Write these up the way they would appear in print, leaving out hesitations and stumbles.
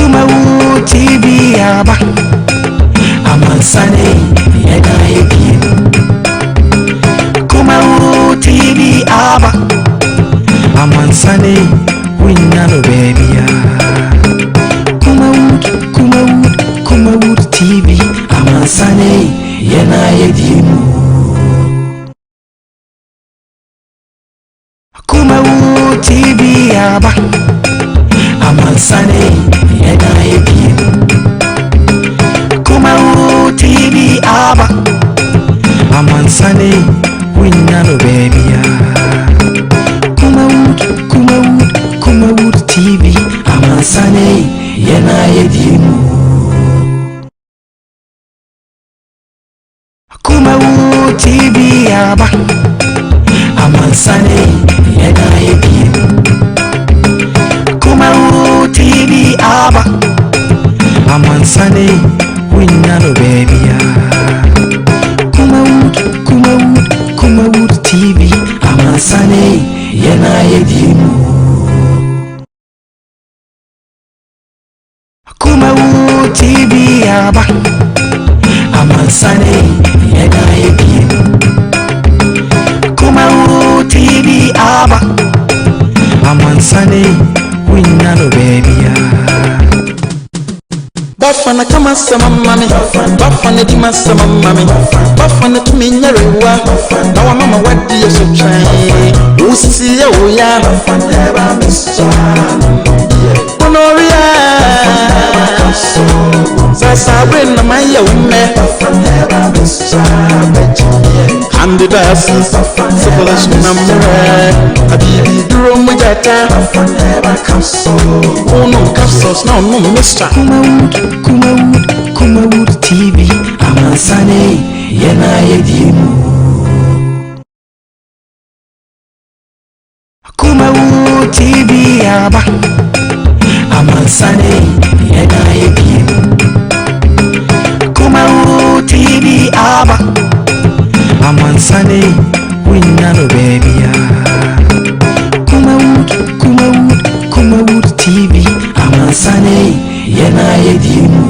Kumawu TV aba. Amansane yɛna yɛdie mu. Kumawu TV aba. Amansane wonya no baabia. Kumawood, Kumawood, Kumawood TV. Amansane yɛna yɛdie mu. Kumawu TV aba. Amansane yɛna yɛdie mu. Kumawu TV aba. Amansane wonya no baabia. Kumawood, Kumawood, Kumawood TV. Amansane yɛna yɛdie mu. Kumawu TV aba. Amansane yɛna yɛdie mu. Kumawu TV aba. Amansane wonya no baabia. Kumawood, Kumawood, Kumawood TV. Amansane yɛna yɛdie mu. Kumawu TV aba. Amansane yɛna yɛdie mu. Kumawu TV aba. Amansane wonya no baabia. Bafana kama sama mami, bafana di masama mami, bafana tumi nyarewa, na wa mama wadi yeso twɛn, wosisi yɛ wo ya, gonorrhea, sasa bere na ma yɛ wo mɛ, candidiasis, syphilis na mmerɛ, abibi duro mu gyata, wonom capsules na ɔnom mixture. Kumawood, Kumawood, Kumawood TV. Amansane yɛna yɛdie mu. Kumawu TV aba. Amansane yɛna yɛdie mu. Kumawu TV aba. Amansane wonya no baabia. Kumawood, Kumawood, Kumawood TV. Amansane yɛna yɛdie mu.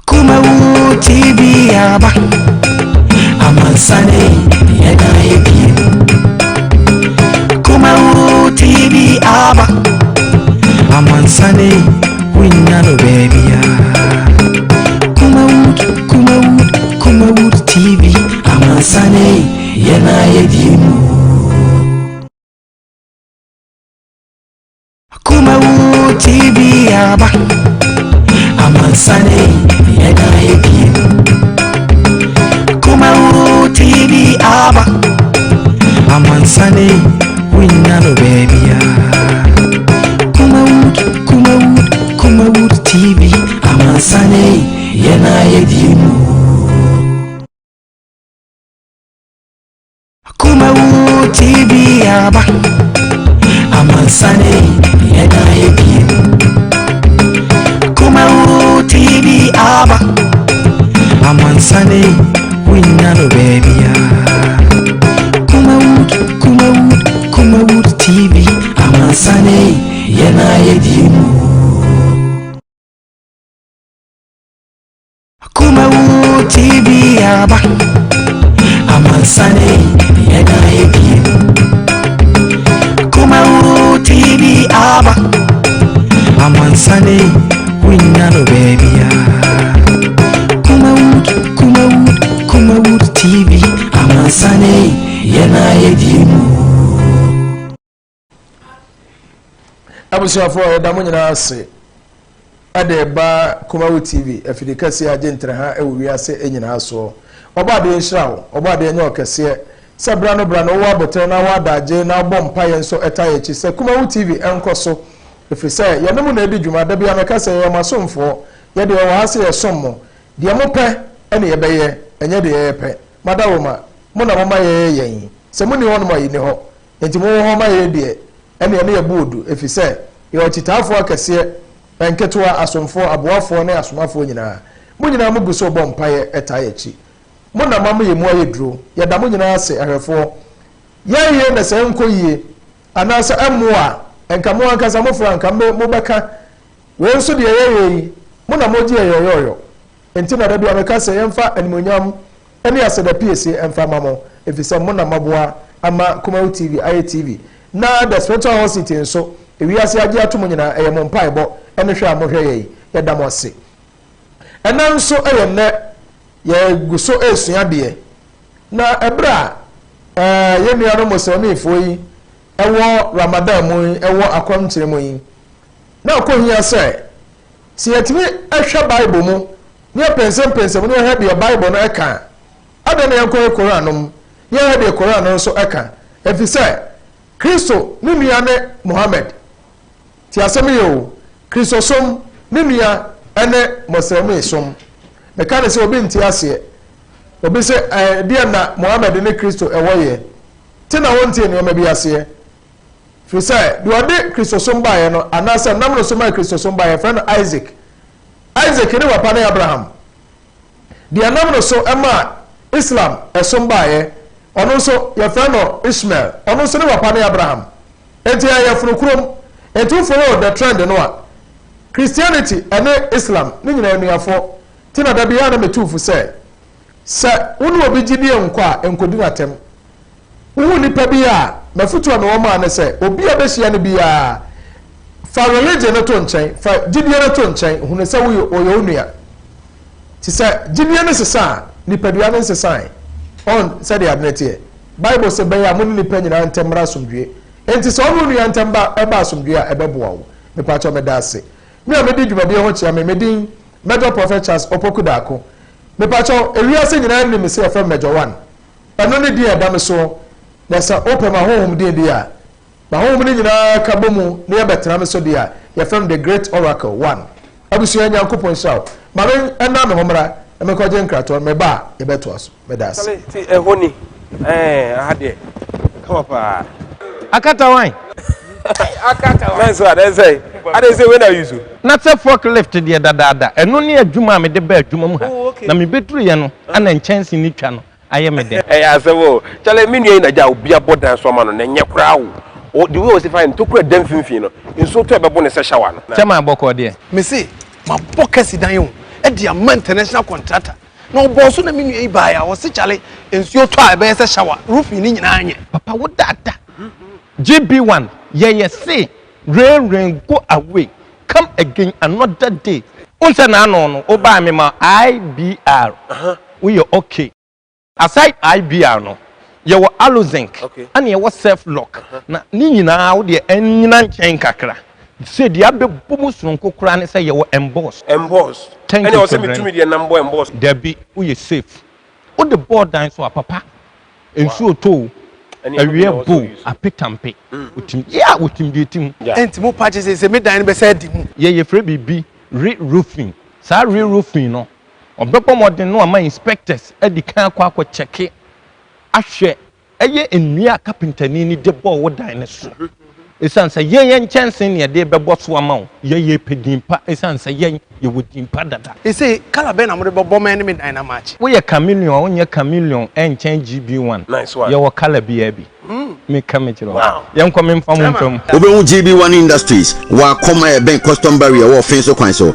Kumawu TV aba. Amansane yɛna yɛdie mu. Kumawu TV aba. Amansane wonya no baabia. Kumawood, Kumawood, Kumawood TV. Amansane yɛna yɛdie mu. Kumawu TV aba. Amansane yɛna yɛdie mu. Kumawu TV aba. Amansane wonya no baabia. Kumawood, Kumawood, Kumawood TV. Amansane yɛna yɛdie mu. Kumawu TV aba. Amansane yɛna yɛdie mu. Kumawu TV aba. Amansane wonya no baabia. Kumawood, Kumawood, Kumawood TV. Amansane yɛna yɛdie mu. Kumawu TV aba. Amansane yɛna yɛdie mu. Kumawu TV aba. Amansane wonya no baabia. Kumawood, Kumawood, Kumawood TV. Amansane yɛna yɛdie mu. Abusuafoɔ, yɛda mo nyinaa ase ɛde ba Kumawu TV afidi kɛseɛ agye ntrɛha ɛwɔ wiase nyinaa soɔ. Ɔbɔ adeɛ nhyira wo, ɔbɔ adeɛ nyɛ ɔkɛseɛ sɛ bra no bra no wowɔ abotire na wɔ adagye na wobɔ mpaeɛ nso ɛta yɛ akyi sɛ Kumawu TV ɛnkɔ so, ɛfiri sɛ yɛne mo na ɛdi dwuma. Da bia mɛka sɛ yɛyɛ mo asomfoɔ, yɛde yɛwɔ ha sɛ yɛsom mo. Deɛ mopɛ ɛne yɛbɛyɛ, ɛnyɛ deɛ yɛyɛ madawoma mo na moma yɛyɛ yɛn. Sɛ monni hɔ nom a, yɛnni hɔ, nti mowɔ hɔ ma yɛyɛ deɛ ɛne ɛne yɛbu odu, ɛfiri sɛ yɛwɔ kyitaafoɔ akɛseɛ, nketewa, asomfoɔ, aboafoɔ ne asomafoɔ nyinaa. Mo nyinaa mo gu so bɔ mpaeɛ ɛtaa yɛ akyi. Mo na ma mo yɛ mu ayɛ duro. Yɛda mo nyinaa ase. Ahwɛfoɔ, yɛyɛ na sɛ ɛnkɔ yie anaasɛ ɛmmoa a, Nka mo ankasa mofrɛ a nka mobɛka. Wei nso deɛ yɛyɛ yi, mo na mogye yɛn yɔyɔyɔ. Enti na da biara meka sɛ yɛmfa animuonyam ne aseda piesie mfa mma mo, efisɛ mo na moaboa ama Kumawu TV ayɛ TV, na The Spiritual Hot Seat nso, ewiase agye atom nyinaa, ɛyɛ mo mpaebɔ ne hwɛ a mohwɛ yɛn yi. Yɛda mo ase. Ɛnnɛ nso yɛ nnɛ, yɛgu so resua adeɛ. Na ɛberɛ a yɛn nuanom Muslimifoɔ yi wɔ Ramadan mu yi, wɔ akɔmkyere mu yi, na ɛkɔhia sɛ, sɛ yɛtumi hwɛ Bible mu na yɛpɛnsɛmpɛnsɛm mu na yɛhwɛ deɛ Bible no ka a, adɛn na yɛnkɔhwɛ Koran no mu na yɛhwɛ deɛ Koran no nso ka? Ɛfiri sɛ Kristo ne nua ne Muhammad. Tie asɛm yi o, Kristosom ne nua ne Muslimisom. Meka no sɛ obi nte aseɛ. Obi sɛ, ɛdeɛn na Muhammad ne Kristo wɔ yɛ? Te na wonte nneɛma bi aseɛ. Firi sɛ, deɛ ɔde Kristosom baeɛ no, anaasɛ nam no so maa Kristosom baeɛ, yɛfrɛ no Isaac. Isaac ne papa ne Abraham. Deɛ nam no so maa Islam som baeɛ, ɔno nso yɛfrɛ no Ishmael. Ɔno nso ne papa ne Abraham. Enti ɛyɛ funu kurom. Enti wo follow the trend no a, Christianity ne Islam ne nyinaa anuafoɔ. Nti na da biara na metu fo sɛ, sɛ wo ne obi gyidie nkɔ a, nkɔdi no atɛm. Wohu nipa bi a, m'afotu a mewɔ maa ne sɛ, obi a bɛhyia no biara, fa religion no to nkyɛn, fa gyidie no to nkyɛn, hunu sɛ woyɛ ɔyɛ wo nua. Nti sɛ gyidie no sesa a, nipadua no nsesae. Ɔn sɛdeɛ ade no teɛ. Bible se bɛyɛ a mo ne nipa nyinaa ntɛm mmra asomdwie. Enti sɛ ɔne wo nua ntɛm ba ɛba asomdwie a, ɛbɛboa wo. Mepakyɛw meda ase. Me a medi dwumadie ho kyea me, me din Major Prophet Charles Opoku Darko. Mepakyɛw, ewiase nyinaa nim me sɛ yɛfrɛ me Major One. Ɛno ne din a ɛda me soɔ, na sɛ wopɛ m'ahonhom din deɛ a, m'ahonhom no nyinaa ka bɔ mu na yɛbɛtena me so deɛ a, yɛfrɛ me The Great Oracle One. Abusua, Nyankopɔn nhyira wo. Ma me nna me ho mmra na menkɔgye nkratoɔ no, meba a, yɛbɛtoa so. Meda ase. Charlie, ti ɛhɔ ni. Ɛɛ, aha deɛ, kama paa. Akata wan? Akata wan. Nice one, ɛsɛ. Ade sɛ wei na use. Na sɛ fork lift deɛ dadaada, ɛno ne adwuma a mede baa adwuma mu ha, na mebɛduruiɛ no na nkyɛnse no twa no ayɛ me dɛ. Ɛyɛ asɛm o. Kyale me nua yi na gya obi abɔ dan so ama no na ɛnyɛ koraa o. O the way ɔsi fa ntokura da mfimfini no, nsuo tɔ ɛbɛbo no sɛ shower no. Kyɛ ma bɔkɔɔ deɛ. Me se mabɔ kasi dan o de ama international contractor na ɔbɔɔ so na me nua yi baeɛ a ɔse kyale nsuo tɔ a ɛbɛyɛ sɛ shower roofing no nyinaa nyɛ. Papa wo dada GB one yɛyɛ se rain rain go away come again another day. Wohu sɛ n'ano no wo baa me ma IBR woyɛ ok. Aside IBR no yɛwɔ Alozinc ɛna yɛwɔ self lock na ne nyinaa wo deɛ ɛnyina nkyɛn kakra sɛ deɛ abɛbɔ mu soronko koraa ne sɛ yɛwɔ emboss. Emboss Thank ɛna you ɔsɛ Sovereign. metumi deɛ nam bɔ emboss. Dabi woyɛ safe wode bɔɔ dan so a papa nsuo tɔ o awia bɔ o apetampe otim yeah otim deɛ ɛtim. Ɛnti mo pa kyɛ sɛ me dan no bɛsɛ adi mu. Yɛ yɛfrɛ biribi re roofing saa re roofing no ɔbɛbɔ mmɔden na wama inspectors adi kan akɔ akɔ kyɛke ahwɛ ɛyɛ nnua a kapentani no de bɔɔ wo dan no so. Esiane sɛ yɛn yɛn nkyɛnsee na yɛde rebɛbɔ so ama wo, yɛn yɛpɛ din pa esiane sɛ yɛn yɛwɔ din pa dada. Seesei colour bɛn na mode bɛbɔ me ne me dan no ama akye? Woyɛ chameleon a wonyɛ chameleon ɛnkyɛn GB1. Nice one. Yɛwɔ colour biara bi. Meka mekyerɛ wo. Yɛnkɔ memfa mo mfa mu. Wobɛhu GB1 Industries wɔ Akɔm a ɛbɛn Custom Barrier wɔ Ɔfenso kwan so.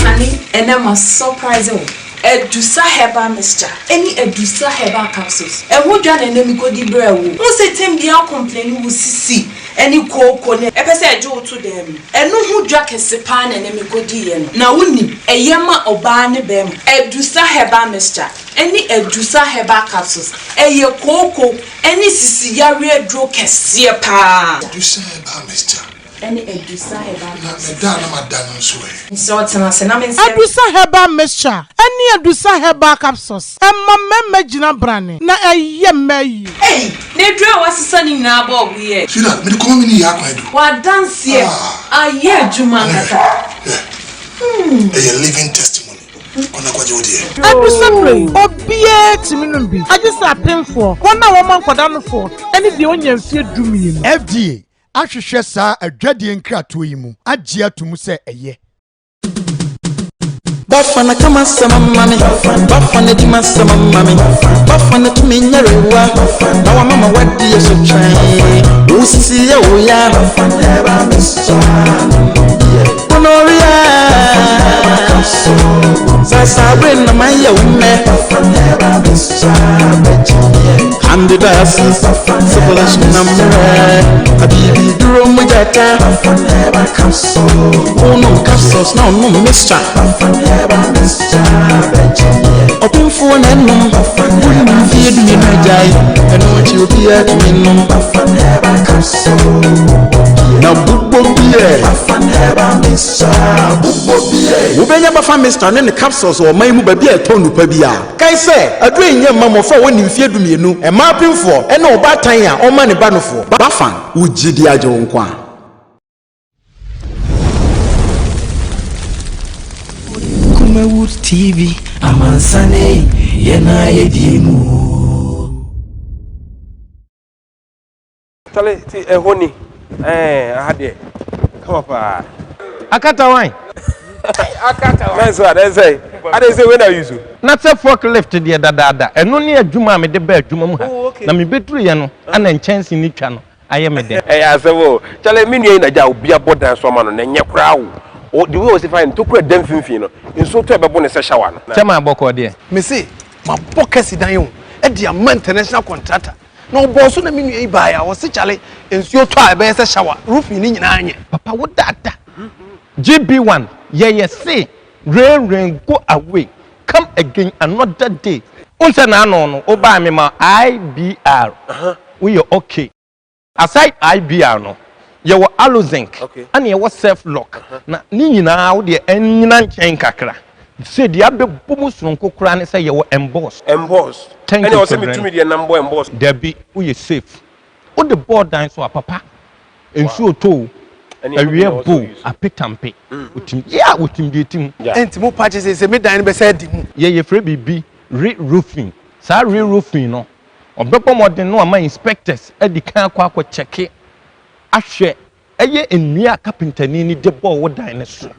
Honey, ɛnɛ ma surprise wo. Adusa herbal mixture ɛne Adusa herbal capsules. Ɛho dwa na ɛnɛ mekɔdi brɛɛ wo. Wohu sɛ tem biara complaini wo sisi ɛne kooko ne ɛpɛ sɛ ɛgye wo to dan mu. Ɛno ho dwa kɛse paa na ɛnɛ mekɔdiiɛ no. Na wonim, ɛyɛ ma ɔbaa ne bɛɛma. Adusa herbal mixture ɛne Adusa herbal capsules, ɛyɛ kooko ɛne sisi yareɛ aduro kɛseɛ paa. Adusa herbal mixture. Ɛne Adusa herbal Na me da a na mada no nso ɛ? Mesrɛ wo tena ase na me nsɛm. Adusa herbal mixture ɛne Adusa herbal capsules ɛma mmarima gyina brane na ɛyɛ mmaa yie. Ei! Na aduro a wasesa ne nyinaa bɔɔbo yi ɛ? Sweetheart, mede kɔma me ne yɛ akwan adu. W'adanseɛ ayɛ adwuma ankasa. Hwɛ, ɛyɛ living testimony. Kɔ na kɔgye wo deɛ. Adu sɛ berɛ yi, obiara tumi nom bi, agye sɛ apemfoɔ, wɔn a wɔma nkwadaa nofoɔ, ne deɛ ɔnnya mfeɛ dumienu. FDA ahwehwɛ saa adwadie nkratoɔ yi mu agye ato mu sɛ ɛyɛ. Bafana ka m'asɛm ama me Bafana di m'asɛm ama me Bafana tumi nyarewa Na wama ma wadi yɛ so twɛn Wo sisi yɛ wo ya Gonorrhea Sasa bere na ma yɛ wo mɛ Candidiasis Syphilis na mmerɛ Abibi duro mu gyata Wonom capsules na ɔnom mixture. Ɔpemfoɔ na ɛnom. Wonni mfeɛ dumienu agyae. Ɛno akyi obiara tumi nom. Na bobɔ biɛ. Wobɛnya Bafa Mixture ne ne capsules wɔ ɔman yi mu baabi a ɛtɔn nnupa biara. Kae sɛ, aduro yi nyɛ mma mmɔfra a wɔnni mfeɛ dumienu, mmaa apemfoɔ, ne ɔbaatan a ɔmma ne ba nufoɔ. Bafa, wo gyidi agye wo nkwa. Kumawood TV, amansane yɛn a yɛdie mu. Tale ti ɛhɔ ni ɛɛ aha deɛ kama paa. Akata wan? Akata wan. Mɛnso a dɛn sɛ ade sɛ wei na use. Na sɛ fork lift deɛ dadaada ɛno ne adwuma a mede baa adwuma mu ha Oh, okay. na mebɛduruiɛ no ana nkyɛnse no twa no ayɛ me dɛ. Ɛyɛ asɛm o. Kyale me nua yi na gya obi abɔ dan so ama no na ɛnyɛ koraa o. O the way osi fa yɛ no tokura da mfimfini no nsuo tɔ ɛbɛbo no sɛ shower no. Kyɛ maa bɔkɔɔ deɛ. Me se mabɔ kɛse dan o de ama international contractor na ɔbɔɔ so na me nua yi baeɛ a ɔse kyale nsuo tɔ a ɛbɛyɛ sɛ shower roofing no nyinaa nyɛ. Papa wo dada. GB one yɛyɛ se rain rain go away come again another day. Wohu sɛ n'ano no wo baa me ma IBR woyɛ okay. Aside IBR no yɛwɔ Alozinc ɛna yɛwɔ Self Lock na ne nyinaa wo deɛ ɛnyina nkyɛn kakra. Sɛ deɛ abɛbɔ mu soronko koraa ne sɛ yɛwɔ Emboss. Emboss. Thank Ɛna you ɔsɛ Sovereign. metumi deɛ nam bɔ emboss. Dabi woyɛ safe. Wode bɔɔ dan so a papa nsuo tɔ o awia bɔ o apetampe otim yeah otim deɛ ɛtim. Ɛnti mo pa kyɛ sɛ me dan no bɛsɛ adi mu. Yɛ yɛfrɛ biribi re roofing saa re roofing no ɔbɛbɔ mmɔden na wama inspectors adi kan akɔ akɔ kyɛke ahwɛ Ɛyɛ nnua a kapentani no de bɔɔ wo dan no so.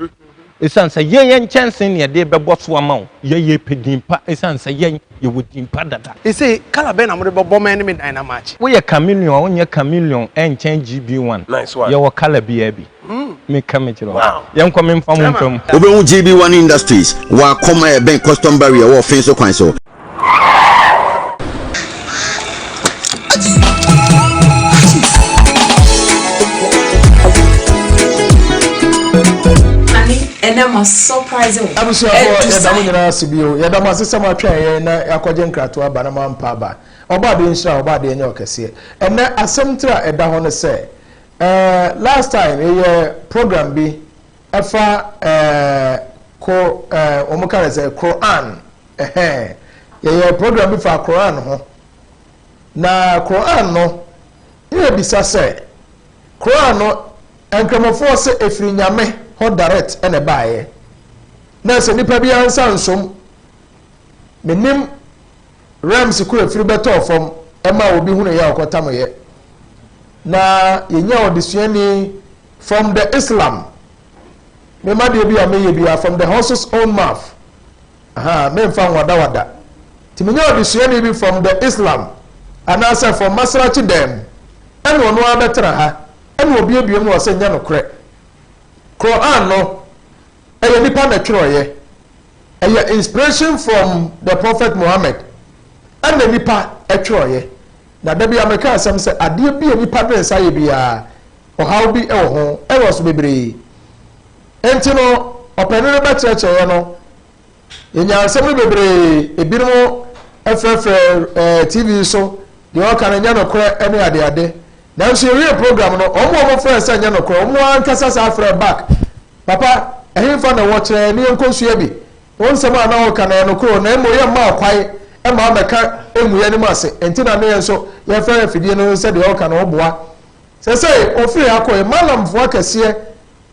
Esiane sɛ yɛn yɛn nkyɛnsee na yɛde rebɛbɔ so ama wo, yɛn yɛpɛ din pa esiane sɛ yɛn yɛwɔ din pa dada. Ese colour bɛn na mode bɛbɔ me ne me dan no amakye? Woyɛ chameleon a wonyɛ chameleon ɛnkyɛn GB1. Nice one. Yɛwɔ colour biara bi. Meka mekyerɛ wo. Yɛnkɔ memfa mo mfa mu. Wobɛhu GB1 Industries wɔ Akɔm a ɛbɛn Custom Barrier wɔ Ɔfenso kwan so. Abusuafoɔ yɛda mo nyinaa ase bio yɛda mo ase sɛ moatwɛn yɛn na yɛakɔgye nkratoɔ aba na moampa aba ɔbɔ adeɛ nhyira ɔbɔ adeɛ nyɛ ɔkɛseɛ ɛnɛ asɛm tiri a ɛda hɔ no sɛ eh, last time yɛyɛ program bi ɛfa eh, ko eh, wɔn ka no sɛ Quran Ɛhɛn, yɛyɛɛ program bi faa Qur'aan ho. Na Qur'aan no, ne yɛbisa sɛ, Qur'aan no, Nkramofoɔ se ɛfiri Nyame hɔ direct na ɛbaeɛ? Na sɛ nipa biara nsa nsom, mennim rhymes koro ɛfiri bɛtɔɔ fam ɛmaa obi hunuiɛ a ɔkɔtamoeɛ. Na yɛnyaa ɔdesuani from the Islam, mema deɛ bi a meyɛ biara from the horse's own mouth. Ahaa, memfa nwadawada. Nti menya ɔdesuani bi from the Islam anaasɛ from Masalachi dan mu, ɛna ɔno ara bɛtena ha, ɛna ɔbuebue mu na ɔsɛ nyɛ nokorɛ. Qur'aan no, ɛyɛ nipa na ɛtwerɛeɛ. Ɛyɛ inspiration from the Prophet Muhammad, ɛna nipa ɛtwerɛeɛ. Na da biara meka asɛm sɛ adeɛ bi a nipa de ne nsa ayɛ biara, ɔhaw bi wɔ ho, errors bebree. Enti no, ɔpanin no bɛkyerɛkyerɛeɛ no, yɛnyaa nsɛm no bebree, ebinom frɛfrɛ eh, TV so, deɛ ɔka no nyɛ nokorɛ ne adeade. Nanso yɛwie program no, wɔn a wɔfrɛɛ sɛ nyɛ nokorɛ, wɔn ankasa saa frɛɛ back. Papa, ɛhefa na ɛwɔ kyerɛ yɛn ne yɛnkɔsua bi. Wo nsɛm a na woka no yɛ nokorɛ o, na mmom yɛmma wo kwan mma wommɛka ngu yɛn anim ase. Enti na ne yɛn nso yɛfrɛ afidie no sɛ deɛ ɔka no woboa. Sɛsɛi ɔfiri ha kɔɛ, Mallamfoɔ akɛseɛ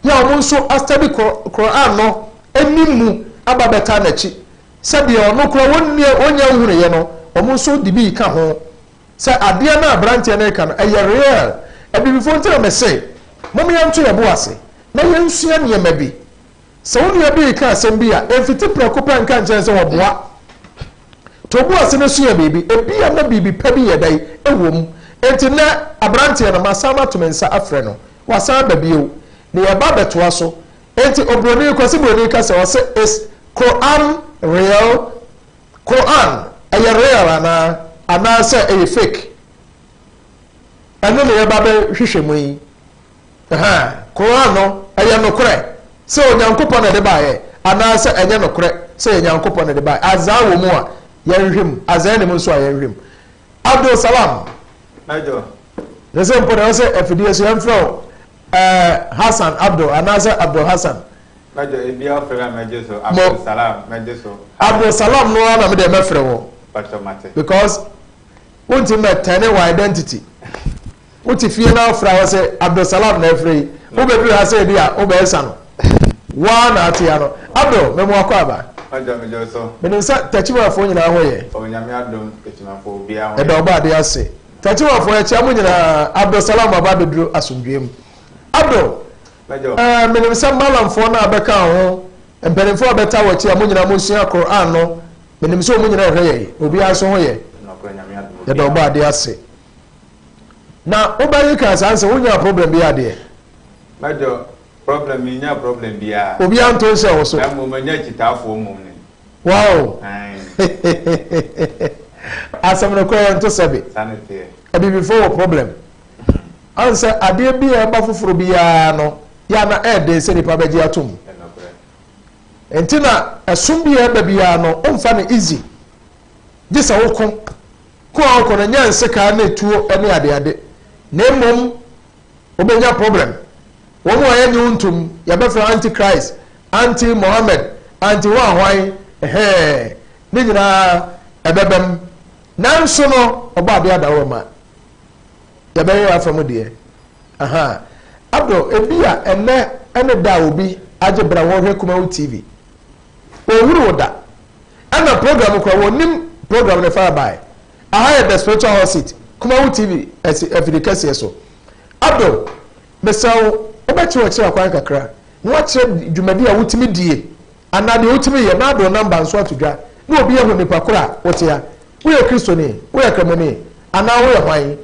yi a wɔn nso astadi Qur'aan no anim mu aba bɛtaa n'akyi, sɛ deɛ ɔno koraa wɔnni wɔnnya nhunuiɛ no, wɔn nso de bi reka ho, sɛ adeɛ no a aberanteɛ no reka no ɛyɛ real. Abibifoɔ nti na mese, mom yɛnto yɛn bo ase na yɛnsua nneɛma bi. Sɛ wo nua bi reka asɛm bi a, mfiti prɛko pɛ nka nkyerɛ no sɛ ɔboa. To bo ase na sua biribi. Ebia na biribi pa bi yɛ dɛn? Wɔ mu. Enti nnɛ, aberanteɛ no, masan mato me nsa afrɛ no. Wasan aba bio. Na yɛreba abɛtoa so. Enti oburoni, Kwasi Buroni ka sɛ, ɔse, Is Quran real? Quran, ɛyɛ real anaa? Anaasɛ ɛyɛ fake? Ɛno na yɛreba abɛhwehwɛ mu yi. Ɛhɛn, Qur'aan no, ɛyɛ nokorɛ sɛ Onyankopɔn na ɛde baeɛ, anaasɛ ɛnyɛ nokorɛ sɛ ɛyɛ Nyankopɔn na ɛde baeɛ? Azaa wɔ mu a, yɛnhwehwɛ mu, azaa nni mu nso a, yɛnhwehwɛ mu. Abdul Salam. Major. Sɛ sɛ mpo na ɛwɔ sɛ afidie so yɛmfrɛ wo ɛɛ Hassan Abdul anaasɛ Abdul Hassan. Major, ebia wofrɛ me a mɛgye so, Abdul Salam, mɛgye so. Abdul Salam no ara na me deɛ mɛfrɛ wo. Pakyɛ mate. Because wontumi mɛtɛne wɔ identity. Wote fie na wofrɛ a wɔse Abdul Salam na ɛfrɛ yi. Wobɛduru ha sɛ ebi a wobɛsa no. Wo ara na ate ano. Abdul, mema wo akwaaba. Agya megye wo so. Menim sɛ Takyimanfoɔ nyinaa ho yɛ. Oh Nyame adom Takyimanfoɔ obiara ho yɛ. Yɛda Ɔbɔadeɛ ase. Takyimanfoɔ yɛkyea mo nyinaa. Abdul Salam aba abɛduru asomdwoeɛ mu. Abdul, eh, menim sɛ Malamfoɔ no a bɛka wo ho, mpanimfoɔ a bɛtaa w'akyi a mo nyinaa mosua Qur'aan no, menim sɛ wɔn nyinaa rehwɛ yɛn. Obiara nso ho yɛ. Yɛda Ɔbɔadeɛ ase. Na wo ba yi kaa saa nsɛ wo nyaa problem biaa deɛ. Major, problem me nyaa problem biaa. Obiaa nto nhyɛ wo so. Na mmom manya akyitaafoɔ mmom ne. Wow. Ae. Asɛm no koraa yɛnto sɛbe. Saa ne teɛ. Abibifoɔ wɔ problem. Ahu sɛ adeɛ bi a ɛba foforɔ biaa no yɛ a na ɛɛden sɛ nipa bɛgye atom. Ɛnokorɛ. Nti na ɛsom bi a ɛba biaa no womfa no easy. Gye sɛ woko. Ko a ɔkɔ no nyɛ nsekaa ne tuo ne adeade na mmom wobɛnya problem. Wɔn a yɛnnye wo ntom, yɛbɛfrɛ wo anti Christ, anti Mohammed, anti hwan hwan, ɛhɛɛ, ne nyinaa ɛbɛbam. Nanso no, Ɔbɔadeɛ adaworoma, yɛbɛyɛ yɛn afa mu deɛ. Ahaa. Abdul, ebia ɛnnɛ ne da a obi agye bere a wɔrehwɛ Kumawu TV. Wɔnhunu wo da. Ɛna program koraa wɔnnim program no far by. Aha yɛ the spiritual hot seat, Kumawu TV ɛsi afidi kɛseɛ so. Abdul, mesrɛ wo, wobɛkyerɛ ɔkyerɛ akwan kakra na woakyerɛ dwumadi a wotumi die anaa deɛ wotumi yɛ na ade wo number nso ato dwa na obi ahu nipa koro a wote ha. Woyɛ Kristoni? Woyɛ Kramoni? Anaa woyɛ hwan?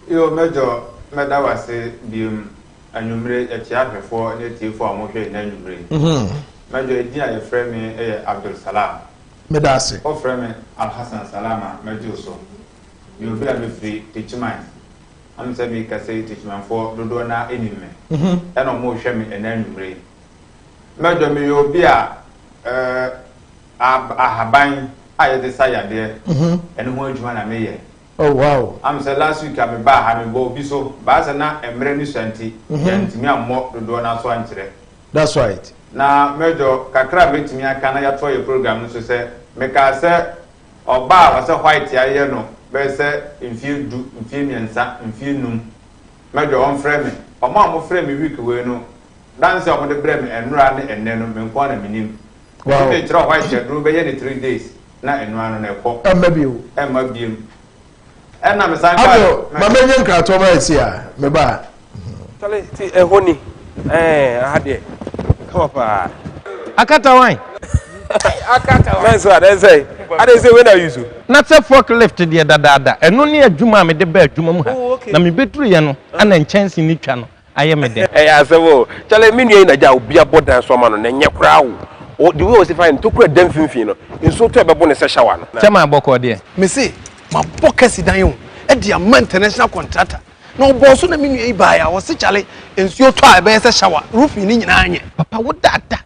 Yoo Major mɛda wo ase biom Anwummere, yɛkyea ahwɛfoɔ ne atiefoɔ a wɔhwɛ yɛn anwummere yi. Major, edin a yɛfrɛ me yɛ Abdul Salam. Meda ase. Wofrɛ me Alhassan Salam a, mɛgye wo so. Meyɛ obi a mefiri Techiman. Am sɛ merekasa yi, Techimanfoɔ dodoɔ no ara nim me. Ɛna wɔrehwɛ me ɛnnɛ anwummere yi. Major, meyɛ obi a eh, ahaban a yɛde sa yadeɛ, ɛno ho adwuma na meyɛ. Oh wow. Am sɛ last week a me baa ha me bɔ obi so baa sɛ na mmerɛ no sua nti yɛntumi ammɔ dodoɔ no aso ankyerɛ. That's right. Na Major kakra a mɛtumi aka na yɛatoa yɛ program no so sɛ mekaa sɛ ɔbaa a ɔsɛ white ayɛ no bɛyɛ sɛ mfie du, mfie mmiɛnsa, mfie num Major ɔmfrɛ me. Ɔmo a ɔmo frɛ me week wei no danse a ɔmo de brɛ me ɛnora ne ɛnnɛ no me nko ara na menim. Wow. Mede kyerɛ white aduro bɛyɛ ne 3 days. Na ɛno ano no ɛkɔ. Ɛmma bio. Ɛmma biem. Ɛna me san kaa. Abel, ma menye nkratoɔ ma ɛsi a, me ba a. Chale, ti ɛhɔ ni. Ɛɛ, aha deɛ, kama paa. Akata wan? Akata wan. Mɛnso a, dɛn sɛ, adɛn sɛ wei na use. Na sɛ fork lift deɛ dadaada, ɛno ne adwuma a mede baa adwuma mu ha. Oh, okay. Na mebɛduruiɛ no, ɛna nkyɛnse no twa no ayɛ me dɛ. Ɛyɛ asɛm o. Chale me nua yi na gya obi abɔ dan so ama no na ɛnyɛ koraa o. O the way ɔsi fa no ntokura da mfimfini no nsuo tɔ a ɛbɛbo no sɛ shower no. Kyɛ ma bɔkɔɔ deɛ. Me se mabɔ kɛse dan o de ama international contractor na ɔbɔɔ so na me nua yi baeɛ a ɔse kyale nsuo tɔ a ɛbɛyɛ sɛ shower roofing no nyinaa nyɛ. Papa wo dada.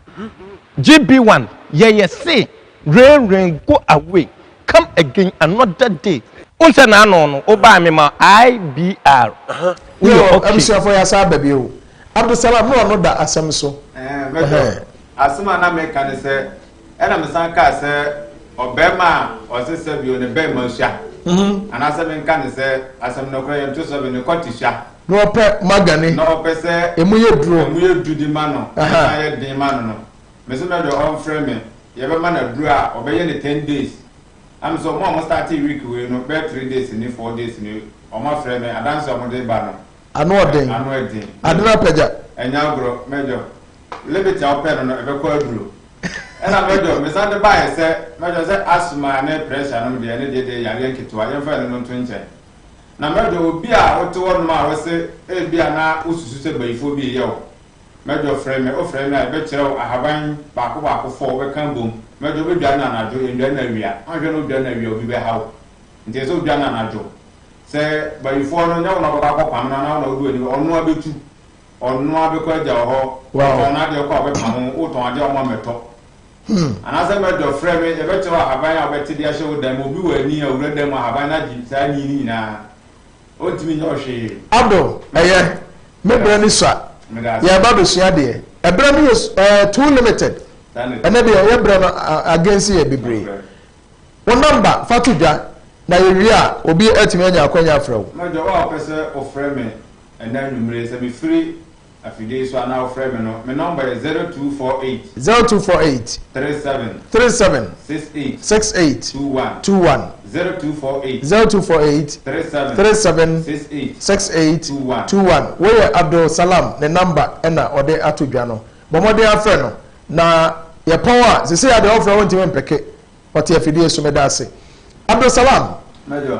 GB one yɛyɛ se rain rain go away come again another day. Wohu sɛ n'ano no wo baa me ma IBR woyɛ Yo, okay. abusuafoɔ yɛasan aba bio. Abdulsalam na ɔno da asɛm so. Ɛɛ, mɛtɔ. Asɛm a na meka ne sɛ, ɛna mesan kaa sɛ ɔbarima a ɔse sɛbio ne bɛrima sua, anaasɛ menka ne sɛ asɛm no korɛ yɛnto sɛbio ne kɔte sua. Na ɔpɛ magane. Na ɔpɛ sɛ emu yɛ duro. Emu yɛ du di ma no, ɛsan yɛ den ma no no. Mese mɛdɔ ɔmfrɛ me, yɛbɛma no aduro a ɔbɛyɛ no ten days. Na mese ɔmo a ɔmo startee week wei no bɛyɛ 3 days ni 4 days ni ɔmo afrɛ me adanse a ɔmo de ba no Ano ɔden. ano ɛden. Ade no apagya. Ɛnyɛ agorɔ, Major. Limit a wopɛ no no ɛbɛkɔ aduro. Ɛna mɛdɔ mesan de baeɛ sɛ mɛdɔ sɛ asthma ne pressure nom deɛ ɛne deɛ deɛ yareɛ nketewa yɛmfa ɛno no nto nkyɛn. Na mɛdɔ obi a wote hɔ nom a wose ebia na wosusu sɛ bayifoɔ bi reyɛ wo. Mɛdɔ frɛ me, wofrɛ me a yɛbɛkyerɛ wo ahaban baako baako fɔ wobɛka abom. Mɛdɔ wobɛdware no anadwo, yɛndware no awia. Woanhwɛ na wodware no awia a obi bɛha wo. Nti ɛsɛ sɛ wodware no anadwo. Sɛ bayifoɔ no nyɛ wo na wobɛkɔ akɔpam no anaa wo na wode w'ani ɔno ara bɛtu. Ɔno ara bɛkɔ agya wɔ hɔ. Wotɔn n'adeɛ kɔ a ɔbɛpamo wo, wotɔn adeɛ a ɔmma mmɛtɔ. Anaasɛ mɛdɔ frɛ me, yɛbɛkyerɛ wo ahaban a wobɛte de ahyɛ wo dan mu. Obi wɔ ani a owura dan mu ahaban no agye saa ani no nyinaa. Ɔntumi nyɛ wo hwee. Abdul, ɛyɛ, me berɛ no sua. Yɛreba abɛsua adeɛ. Ɛberɛ no yɛ eh, too limited. Ɛnɛ deɛ yɛ berɛ no against yɛ bebree. Wo number fa to dwa na yɛwie a obi atumi anya akwanya afrɛ wo. Mɛdɔ, wo a wopɛ sɛ wofrɛ me Ɛnnɛ anwummere, sɛ mefiri afidie yi so anaa wofrɛ me no, me nɔmba yɛ 0248. 0248. 37. 37. 68. 68. 21. 21. 0248. 0248. 37. 37. 68. 68. 21. 21. Wei yɛ Abdul Salam ne nɔmba ɛna ɔde ato dwa no. Bɔ mmɔden afrɛ no na yɛpɔn a, seesei ara deɛ ɔmfrɛ wontumi mpeke. Ɔte afidie so. Meda ase. Abdul Salam,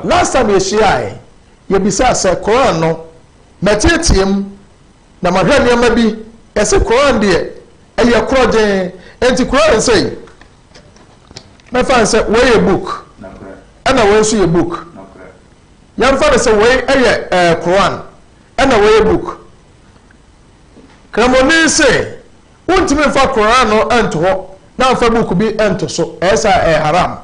last time yɛhyiaeɛ, Yɛbisaa sɛ, Qur'aan no, mɛteatea mu na mahwɛ nneɛma bi, yɛse Qur'aan deɛ ɛyɛ korɔgyee, enti Qur'aan sei, mɛfa no sɛ wei yɛ book, ɛna wei nso yɛ book, yɛmfa no sɛ wei yɛ ɛɛ Qur'aan, ɛna wei yɛ book. Kramoni se, wontumi mfa Qur'aan no nto hɔ na mfa book bi nto so, ɛyɛ saa ɛyɛ haram.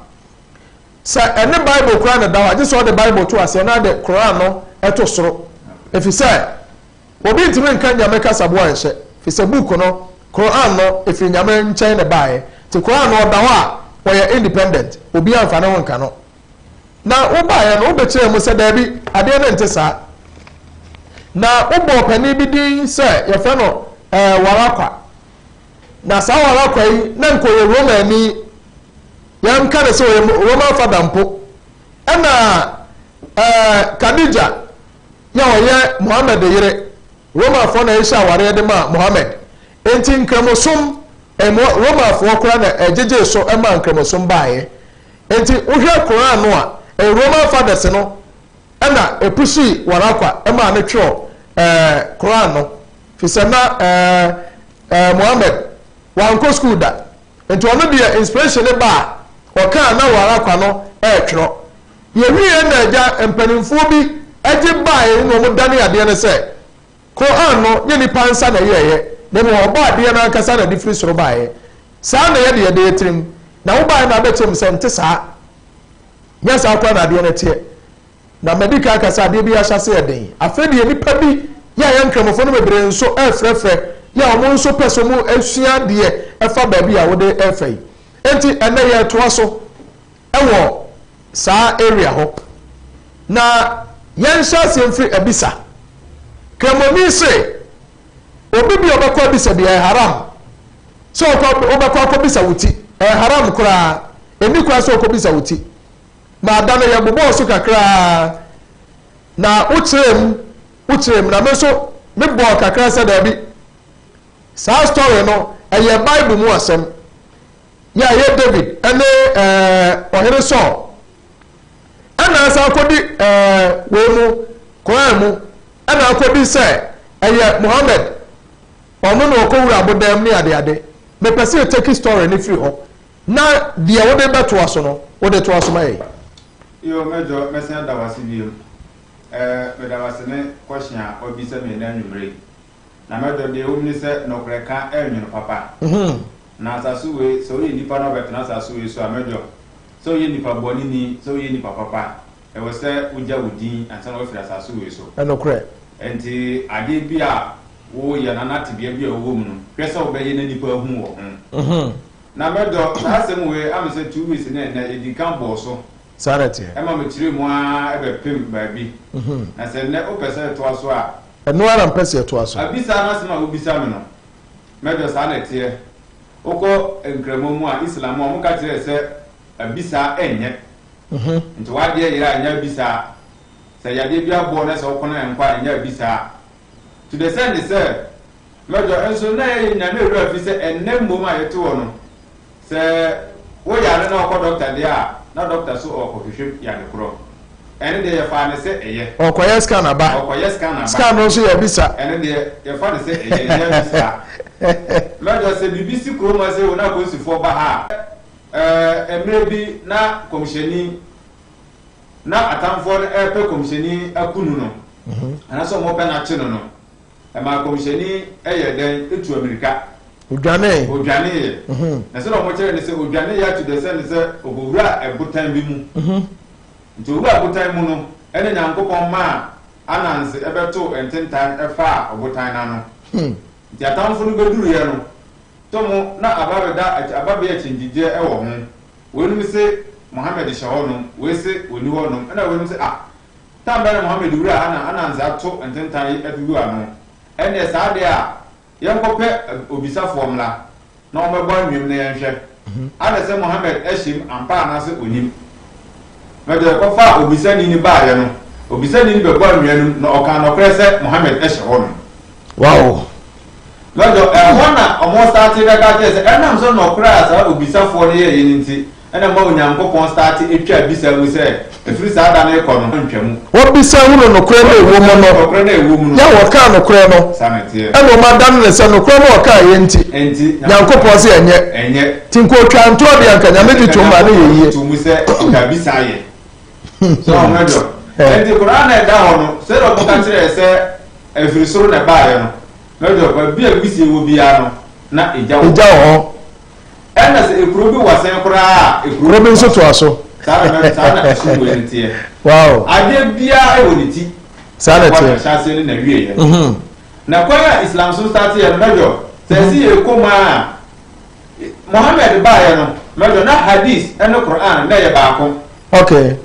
Sɛ ɛne Bible koraa na ɛda hɔ a, gye sɛ ɔde Bible to aseɛ na de Koran no to soro. Efisɛ obi ntumi nka Nyame kasaboa nhyɛ, efisɛ book no, Koran no, efiri Nyame nkyɛn na ɛbaeɛ. Nti Koran no ɔda hɔ a, ɔyɛ independent, obiara mfa ne ho nka no. Na wobaeɛ no, wobɛkyerɛɛ mu sɛ daabi, adeɛ no nte saa. Na wobɔɔ panin bi din sɛ yɛfrɛ no ɛɛ Warakwa. Na saa Warakwa yi, na nka ɔyɛ Romani. Yɛnka no sɛ ɔyɛ Roman fada mpo. Ɛna ɛɛ Khadija yɛ ɔyɛ Muhammad yere. Romanfoɔ na ɛhyɛ awareɛ de maa Muhammad. Enti nkramosom, ɛmo Romanfoɔ koraa na ɛgyegyee so maa nkramosom baeɛ. Enti wohwɛ Koran no a, ɛyɛ Roman fathers no ɛna ɛpusii Warakwa maa no twerɛ ɛɛ Koran no. Firi sɛ na ɛɛ ɛɛ Muhammad wankɔ sukuu da. Nti ɔno deɛ inspiration no ba a, ɔka a na wara kwa no ɛretwerɛ. Yɛwieɛ na agya mpanimfoɔ bi gye baeɛ na wɔn dane adeɛ no sɛ, Qur'aan no nyɛ nipa nsa na ɛyɛeɛ, na mmom ɔbɔ adeɛ no ankasa na ɛde firi soro baeɛ. Saa na yɛde yɛde yɛ tirim. Na wobaeɛ na abɛkyerɛ mu sɛ nte saa. Nyɛ saa koraa na adeɛ no teɛ. Na madi kan aka sɛ adeɛ bi ahyɛase yɛ den. Afei deɛ nnipa bi yɛ a yɛn Nkramofo no bebree nso refrɛfrɛ yɛ a wɔn nso pɛ sɛ wɔsua adeɛ ɛfa baabi a wode refa yi. Enti ɛnnɛ yɛretoa so wɔ saa area hɔ. Na yɛnhyɛ aseɛ mfiri abisa. Kramoni se obi bi a ɔbɛkɔ abisa bi ɛyɛ haram sɛ ɔkɔ wobɛkɔ akɔbisa wo ti. Ɛyɛ haram koraa. Ɛnni kwan sɛ wokɔbisa wo ti. Ma da no yɛbobɔɔ so kakra ara, na wokyerɛɛ mu, wokyerɛɛ mu, na me nso mebɔɔ kakra sɛ daabi, saa story no, ɛyɛ Bible mu asɛm. Yɛ a ɛyɛ David ne ɛɛ ɔhene Saul. Ɛna asan akɔdi ɛɛ wei mu, Koran mu, ɛna akɔdi sɛ ɛyɛ Muhammad, ɔno na ɔkɔwura abodan mu ne adeade. Mepɛ sɛ yɛtake story no firi hɔ. Na deɛ wode bɛtoa so no, wode toa so ma yɛn. Yoo Major mɛsan ada wo ase biom eh meda wo ase ne question a wabisa me ɛnɛ anwummerɛ yi na Major deɛ ɛwom ne sɛ nɔkorɛ ka ɛnwono papa na asase wei sɛ woyɛ nipa na wobɛtena asase wei so a Major sɛ woyɛ nipa bɔne ni sɛ woyɛ nipa papa ɛwɔ sɛ wogya wo din ansa na wafiri asase wei so. Ɛnokorɛ. Ɛnti adeɛ bi a woyɛ no anaa tebea bi a wowɔ mu no hwɛ sɛ wobɛyɛ na nipa ahu wɔ ho. Na mɛdɔ saa asɛm wei ame sɛ 2 weeks ne ɛnnɛ yɛdii kan bɔɔ so. Saa na ɛteɛ. Ɛma mekyerɛɛ mu ara bɛpem baabi. Na sɛ nnɛ wopɛ sɛ yɛtoa so a. Ɛno ara na mepɛ sɛ yɛtoa so. Abisa no asɛm a wobisa me no, mɛdɔ saa na ɛteɛ. Wokɔ Nkramoɔ mu a, Islam mu a, wɔka kyerɛ sɛ abisaa ɛnyɛ. Nti w'adeɛ yera a, ɛnyɛ abisaa. Sɛ yadeɛ bi abɔ wo na sɛ wokɔ na ɛnkɔ a, ɛnyɛ abisaa. To the extent sɛ. Mɛdɔ, nso na yɛn nyinaa na yɛn werɛ afi sɛ ɛnnɛ mmom a yɛte hɔ no, Sɛ wo yare na ɔkɔ dɔkta deɛ a, na dɔkta so ɔɔkɔhwehwɛ yare korɔ. Ɛno deɛ yɛfaa no sɛ ɛyɛ. Ɔɔkɔyɛ scan aba. Ɔɔkɔyɛ scan aba. Scan no nso yɛ abisa. Ɛno deɛ yɛfa no sɛ ɛyɛ, ɛnyɛ abisa. Mɛdɔ, sɛ biribi si kurom ha sei o na apolisifoɔ ba ha a, ɛɛ mmerɛ bi na kɔmhyɛni, na atamfoɔ no ɛɛpɛ kɔmhyɛni aku no no, anaasɛ wɔɔpɛ no akye no no, Ɛmaa Kɔmhyɛni yɛɛ dɛn tuu amirika? Odwanee. Odwaneeɛ. Na sɛdeɛ wɔkyerɛɛ ne sɛ, odwaneeɛ ato deɛ sɛ ne sɛ ɔkɔwuraa ɛbotan bi mu. Nti ɔwuraa botan mu no, ɛna Nyankopɔn maa ananse bɛtoo ntentan faa ɔbotan no ano. Nti atamfo no bɛduruiɛ no, to mo na aba bɛda aba bɛyɛ akyinnyegyeɛ wɔ ho. Weinom se Muhammad hyɛ hɔnom, wei se ɔnni hɔnom, ɛna weinom se ah, Tam bɛn na Mohammed wuraa ha na ananse ato ntentan yi adugu ano? Ɛnneɛ saa deɛ a, yɛnkɔpɛ obisafoɔ mmra na ɔmmɛbɔ anwea mu na yɛnhwɛ adɛ sɛ Mohammed ahyem ampa anaasɛ ɔnnim. Na deɛ ɔkɔfaa obisani no baeɛ no, obisani no bɛbɔɔ anwea no mu na ɔkaa nɔkorɛ sɛ Mohammed hyɛ hɔ nom. Wow! Mɛdɔ, ɛhɔ na wɔstartee bɛka kyerɛɛ sɛ ɛnam sɛ nɔkorɛ a saa obisafoɔ no yɛeɛ no nti na ɛma Onyankopɔn startee twaa bisa mu sɛ ɛfiri saa da no rekɔ no ɔntwa mu. Wɔbisa hunu nokorɛ no a ɛwɔ mu no, Nokorɛ no a ɛwɔ mu no. yɛ a wɔkaa nokorɛ no, Saa na ɛteɛ. ɛna wɔadane no sɛ nokorɛ no a wɔkaeɛ nti, Nti, Nyankopɔn se ɛnyɛ. Ɛnyɛ. Nti nka ɔtwaa ntorɔ deɛ anka Nyame gye tom ma no yɛ yie. Nyankopɔn gye tom sɛ ɔkaa bisa yɛ. So wɔn adɔ. Nti Qur'aan a ɛda hɔ no, sɛdeɛ wɔka kyerɛɛ sɛ ɛfiri soro na ɛbaeɛ no, mɛdɔ, baabi a wisie wɔ biara no, na egya wɔ hɔ. Egya wɔ hɔ. Ɛna sɛ ekuro bi wɔ sɛn koraa a, ekuro Kuro bi nso toa so. Saa na mɛ, saa na ɛsom wei no teɛ. Wow. Adeɛ biara wɔ ne ti. Saa na ɛteɛ. Ɛwɔ n'ahyɛaseɛ ne n'awieɛ. Na kwan a Islam so starteɛ no, mɛdɔ, sɛ ɛsi yɛ kɔ mu a, Muhammad baeɛ no, mɛdɔ, na Hadith ne Qur'aan na ɛyɛ baako. Okay.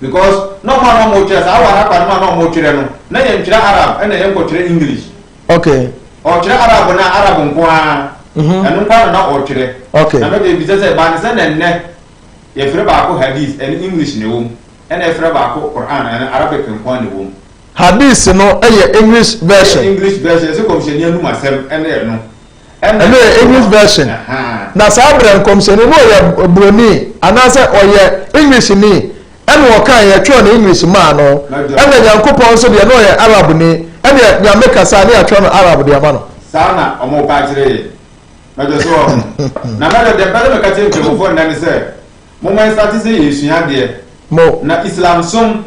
Because na ɔmo a na ɔmo twerɛ saa waraka no mu a na ɔmo twerɛ no, na yɛn twerɛ Arab ɛna yɛn kɔ twerɛ English. Okay. Ɔtwerɛ Arab na Arab nko ara. Ɛno nko ara na na ɔtwerɛ. Okay. Na mɛdɔ ebisa sɛ ɛbaa ne sɛ na nnɛ yɛfrɛ baako Hadith ɛno English na ɛwɔ mu, ɛna yɛfrɛ baako Qur'an ɛno Arabic nko ara na ɛwɔ mu. Hadith no yɛ English version. Ɛyɛ English version, yɛsɛ kɔmhyɛni anum asɛm ɛne ɛno. Ɛno yɛ English version. Na saa berɛ nkɔmhyɛni no ɔyɛ broni anaasɛ ɔyɛ English ni ɛna ɔkae yɛtwerɛ no English maa no ɛna Nyankopɔn nso deɛ na ɔyɛ Arab ni ɛneɛ Nyame kasa ne yɛatwerɛ no Arab de ama no. Saa na ɔmo pa akyerɛ yɛn. Mɛdɔ so wɔ ho. Na mɛdɔ deɛ mpɛ sɛ meka kyerɛ nkramofoɔ nnɛ ne sɛ, momma yɛnstate sɛ yɛresua adeɛ. Mo. Na Islam som,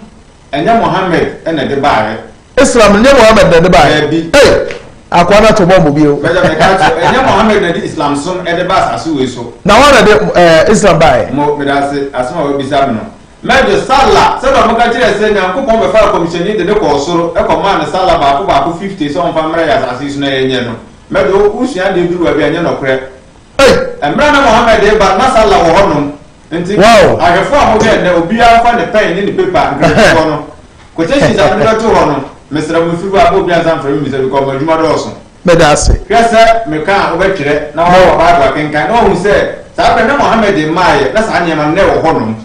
ɛnyɛ Mohammed na ɛde baeɛ. Islam nyɛ Muhammad na ɛde baeɛ. Daabi. Ei! Akoa no ato bɔmbo bio. Mɛgya meka akyerɛ wo, ɛnyɛ Muhammad na ɛde Islam som ɛde ba asase wei so. Na hwan na ɛde eh, Islam baeɛ? Mo, meda ase, asɛm a wabisa me no. Mɛgye Salah, sɛdeɛ wɔka kyerɛɛ sɛ Nyankopɔn bɛfaa Kɔmhyɛni de no kɔɔ soro kɔmaa no Salah baako baako 50 sɛ ɔmfa mmrɛ yɛn asase yi so na yɛnyɛ no. Mɛgye, wo, wosua adeɛ duru baabi a, ɛnyɛ nɔkorɛ. Ei! Mmerɛ a na Muhammad reba no, na Salah wɔ hɔnom. Nti, Wow! ahwɛfoɔ a mohwɛ nnɛ, obiara mfa ne pɛn ne ne paper, nkramofoɔ no, quotations a mede bɛto hɔ no, mesrɛ mo, mfiri hɔ a, obiara nsan mfrɛ me mmisa because m'adwuma dɔɔso. Meda ase. Hwɛ sɛ meka a wobɛtwerɛ na woafa Bible akenkan na woahu sɛ saa berɛ no na Mohammed mmaeɛ na saa nneɛma no na ɛwɔ hɔnom.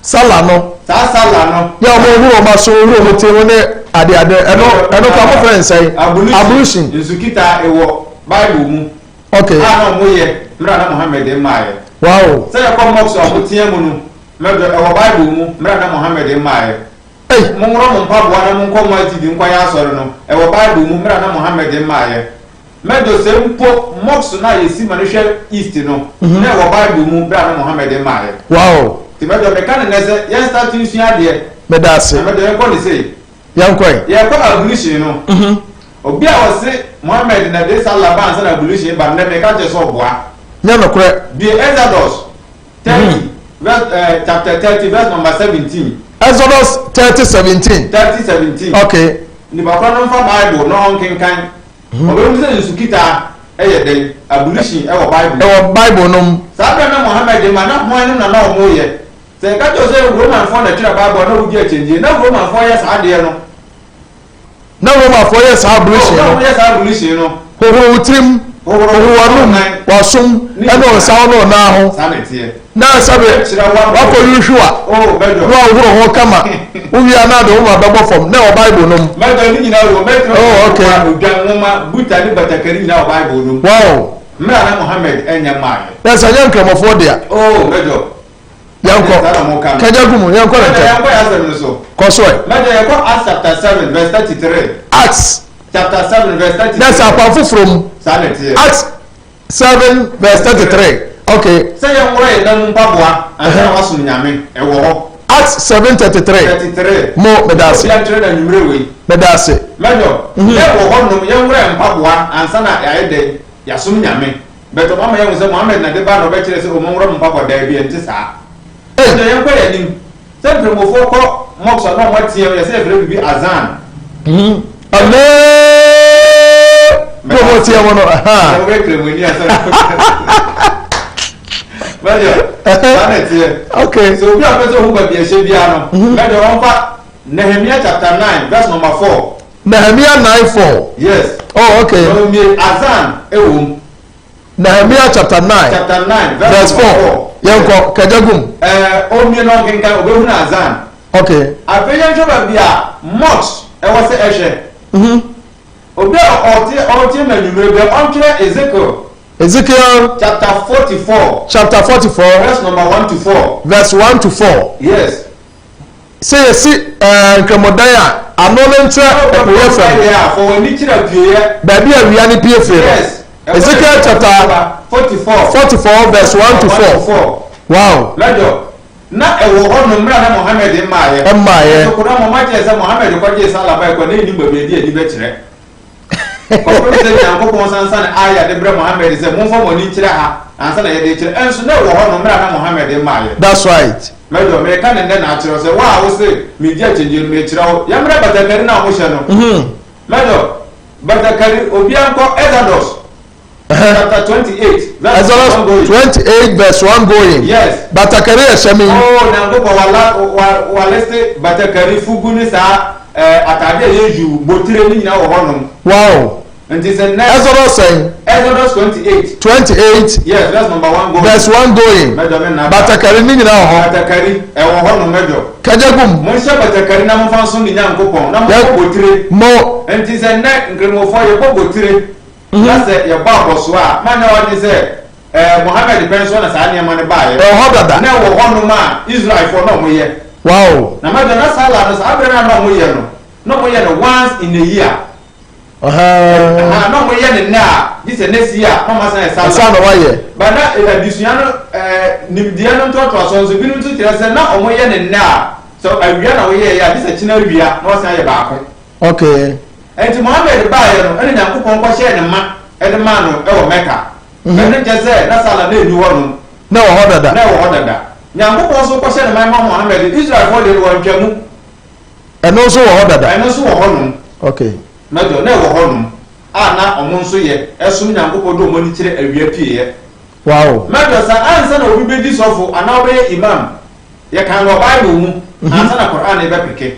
Salah no. Saa Salah no. Yɛ a wɔn huru wɔn aso, huru wɔn ti ho ne ade ade, ɛno ɛno kora mo frɛ nsɛn? Ablution. Ablution. Nsukita ɛwɔ Bible mu. Okay. A na wɔn yɛ mmerɛ a na Mohammed mmaeɛ. Wow. Sɛ yɛkɔ mosque a wɔn tea mu no, mɛdɔ ɛwɔ Bible mu mmerɛ a na Mohammed mmaeɛ. Ei. Monworɔ mo mpaboa na monkɔ masjid nkɔyɛ asɔre no, ɛwɔ Bible mu mmerɛ a na Mohammed mmaeɛ. Mɛdɔ sɛ mpo mosque no a yɛsi ma no hwɛ east no, na ɛwɔ Bible mu berɛ a na Mohammed mmaeɛ. Wow. Nti mɛdɔ meka no nnɛ sɛ yɛn start nsua adeɛ. Meda ase. Na mɛdɔ yɛnkɔ no sei. Yɛnkɔ ɛ. Yɛkɔ ablution no. Obi a ɔse Mohammed na de Salah ba ansa na ablution ba no, nnɛ meka kyerɛ sɛ ɔboa. Nyɛ nokorɛ. Bue Exodus 30 verse eh, chapter 30 verse number 17. Exodus 30 17. 30 17. Okay. Nipa korɔ no mfa Bible na ɔnkenkan. Ɔbɛhu sɛ nsukitaa yɛ dɛn? Ablution wɔ Bible mu. Ɛwɔ Bible no mu. Saa berɛ na Mohammed ma na hwan nom na na wɔyɛ? Sɛ yɛka kyerɛ wo sɛ Romanfoɔ na ɛtwerɛ Bible a na wogye akyɛngyie. Na Romanfoɔ yɛ saa adeɛ no. Na Romanfoɔ yɛ saa ablution no. Oh, na wɔyɛ saa ablution no. Hohoro wo tirim. Hohoro w'anom, w'asom, ne wo nsa ho ne wo nan ho. Na sɛbe woakɔ Yuhua na woahohoro ho kama, wowie a na ade wo ma bɛbɔ fam, na ɛwɔ Bible no mu. Oh, okay. Wow. Na sɛ ɛnyɛ nkramofoɔ dea. Yɛnkɔ. Kagya gu mu, yɛnkɔ ne ntɛm. Kɔ so ɛ. Acts. Chapter 7 verse 33. Na sɛ akwan foforɔ mu. Saa na ɛteɛ. Acts 7 verse 33. Okay. Sɛ yɛnworɔ yɛn nan mu mpaboa ansa na wasom Nyame, ɛwɔ hɔ. Acts 7 33. 33. Mo, meda ase. Obi antwerɛ no anwummerɛ wei. Meda ase. Mɛdɔ, na ɛwɔ hɔ nom, yɛnworɔ yɛn mpaboa ansa na yɛayɛ dɛn? Yɛasom Nyame. But ɔmo ama yɛahu sɛ Mohammed na de ba na ɔbɛkyerɛ sɛ o monworɔ mo mpaboa, daabi ɛnte saa. Mɛdɔ, yɛnkɔ yɛn anim. Sɛ nkramofoɔ kɔ mosque a na wɔn ateam yɛ sɛ yɛfrɛ biribi azan. Allee na wɔn ateam no. Sɛ wɔbɛ kramoni asɛm. Mɛdeɛ saa na ɛteɛ. Okay. Sɛ obi a ɔpɛ sɛ ɔhu baabi ɛhyɛ biara no, mɛdeɛ ɔmfa Nehemia chapter 9 verse number 4. Nehemia 9 4. Yes. Oh, okay. Na omie azan ɛwɔ mu. Nehemia chapter 9 Chapter 9 verse verse 4. 4. Yɛnkɔ kagya gum. Ɛɛ omie na ɔnkenkan obehunu azan. Okay. Afei yɛnhwɛ baabi a mosque ɛwɔ sɛ ɛhwɛ. Obi a ɔte ɔretie me anwummere bɛ ɔntwerɛ Ezekiel. Ezekiel. Chapter 44. Chapter 44. Verse number 1 to 4. Verse 1 to 4. Yes. Sɛ yɛsi ɛɛ nkramodan a, ano no nkyerɛ apueeɛ fam. Baabi a awia no pue firi no. Ezekiel chapter 44 verse 1 to 4. Wow. Lọ́jọ́ na ɛwɔ hɔ nom mmerɛ na Mohammed mmaeɛ. Mmaeɛ. Nso Koran mu ɔma kyerɛ sɛ Mohammed kɔgyee Salah bae kɔ na ɛnnim baabi a ɛde ani bɛkyerɛ. Kɔpem sɛ Nyankopɔn sansane Aya de brɛ Mohammed sɛ momfa mo ani nkyerɛ ha ansa na yɛde rekyerɛ. Ɛnso na ɛwɔ hɔ nom mmerɛ a na Mohammed mmaeɛ. That's right. Mɛdɔ, mereka no nnɛ na akyerɛ wo sɛ, wo a wose megye akyinnyee no, merekyerɛ wo. Yɛmmrɛ batakari no a wɔhyɛ no. Mɛdɔ, batakari, obiara nkɔ Exodus chapter 28 verse Exodus 1 going. 28 verse 1 going. Yes. Batakari ɛhyɛ me yi. Oh, Nyankopɔn wala wa waliste batakari, fugu ne saa eh, atade a ɛyɛ yuu, botire ne nyinaa wɔ hɔnom. Wow. Nti sɛ nnɛ. Exodus sɛn? Exodus 28. 28. Yes, verse number 1 going. Verse 1 going. Mɛdɔ me nna. Batakari ne nyinaa wɔ hɔ. Batakari, ɛwɔ hɔnom mɛdɔ. Kagya gum. Monhyɛ batakari na momfa nsom me Nyankopɔn, na mommɔ botire. Mo. Nti sɛ nnɛ Nkramofoɔ yɛbɔ botire, na sɛ yɛbɔ abɔsoɔ a, manyɛ w'adwene sɛ ɛɛ Mohammed pɛn so na saa nneɛma no baeɛ. Ɛwɔ hɔ dada. Na ɛwɔ hɔnom a Israelfoɔ na wɔyɛ. Wow. Na mɛdɔ na Salah no saa berɛ no a na wɔyɛ no, na wɔyɛ no once in a year. Ahaa. Na wɔyɛ no nnɛ a, gye sɛ next year na wɔasan ayɛ Salah. Ansa na wɔayɛ. But na adesua no ɛɛ nimdeɛ no ntoatoasoɔ nso binom nso kyerɛ sɛ na wɔyɛ no nnɛ a, sɛ awia na wɔyɛeɛ a, gye sɛ kyena awia na wɔasan ayɛ baako. Okay. Enti Muhammad baeɛ no ɛna Nyankopɔn kɔhyɛɛ ne ma de maa no wɔ Mecca. Ɛno nkyɛ sɛ na Salah na ɛnni hɔ nom. Na ɛwɔ hɔ dada. Na ɛwɔ hɔ dada. Nyankopɔn nso kɔhyɛ ne ma ma Muhammad, Israelfoɔ deɛ no wɔantwa mu. Ɛno nso wɔ hɔ dada. Ɛno nso wɔ hɔ nom. Okay. Mɛdɔ, na ɛwɔ hɔ nom a na wɔn nso yɛ ɛsom Nyankopɔn de wɔn ani kyerɛ awia pieeɛ. Wow. Mɛdɔ, sɛ ansa na obi bɛdi sɔfo anaa ɔbɛyɛ Imam, yɛkan wɔ Bible mu ansa na Qur'an rebɛpeke.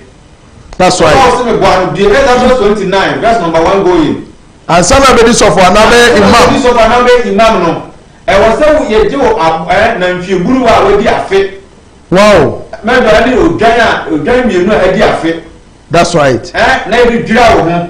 That's right. Ɔsɛ me boa no bie Exodus 29 verse number 1 going. Ansa na bɛdi sɔfo anaa bɛyɛ imam. Ansa na bɛdi sɔfo anaa bɛyɛ imam no, ɛwɔ sɛ yɛgye wo ab ɛɛ nantwie buruwa a wadi afe. Wow. Mɛdɔ ɛne odwan a odwan mmienu a adi afe. That's right. Ɛɛ na yɛde dwira wo ho.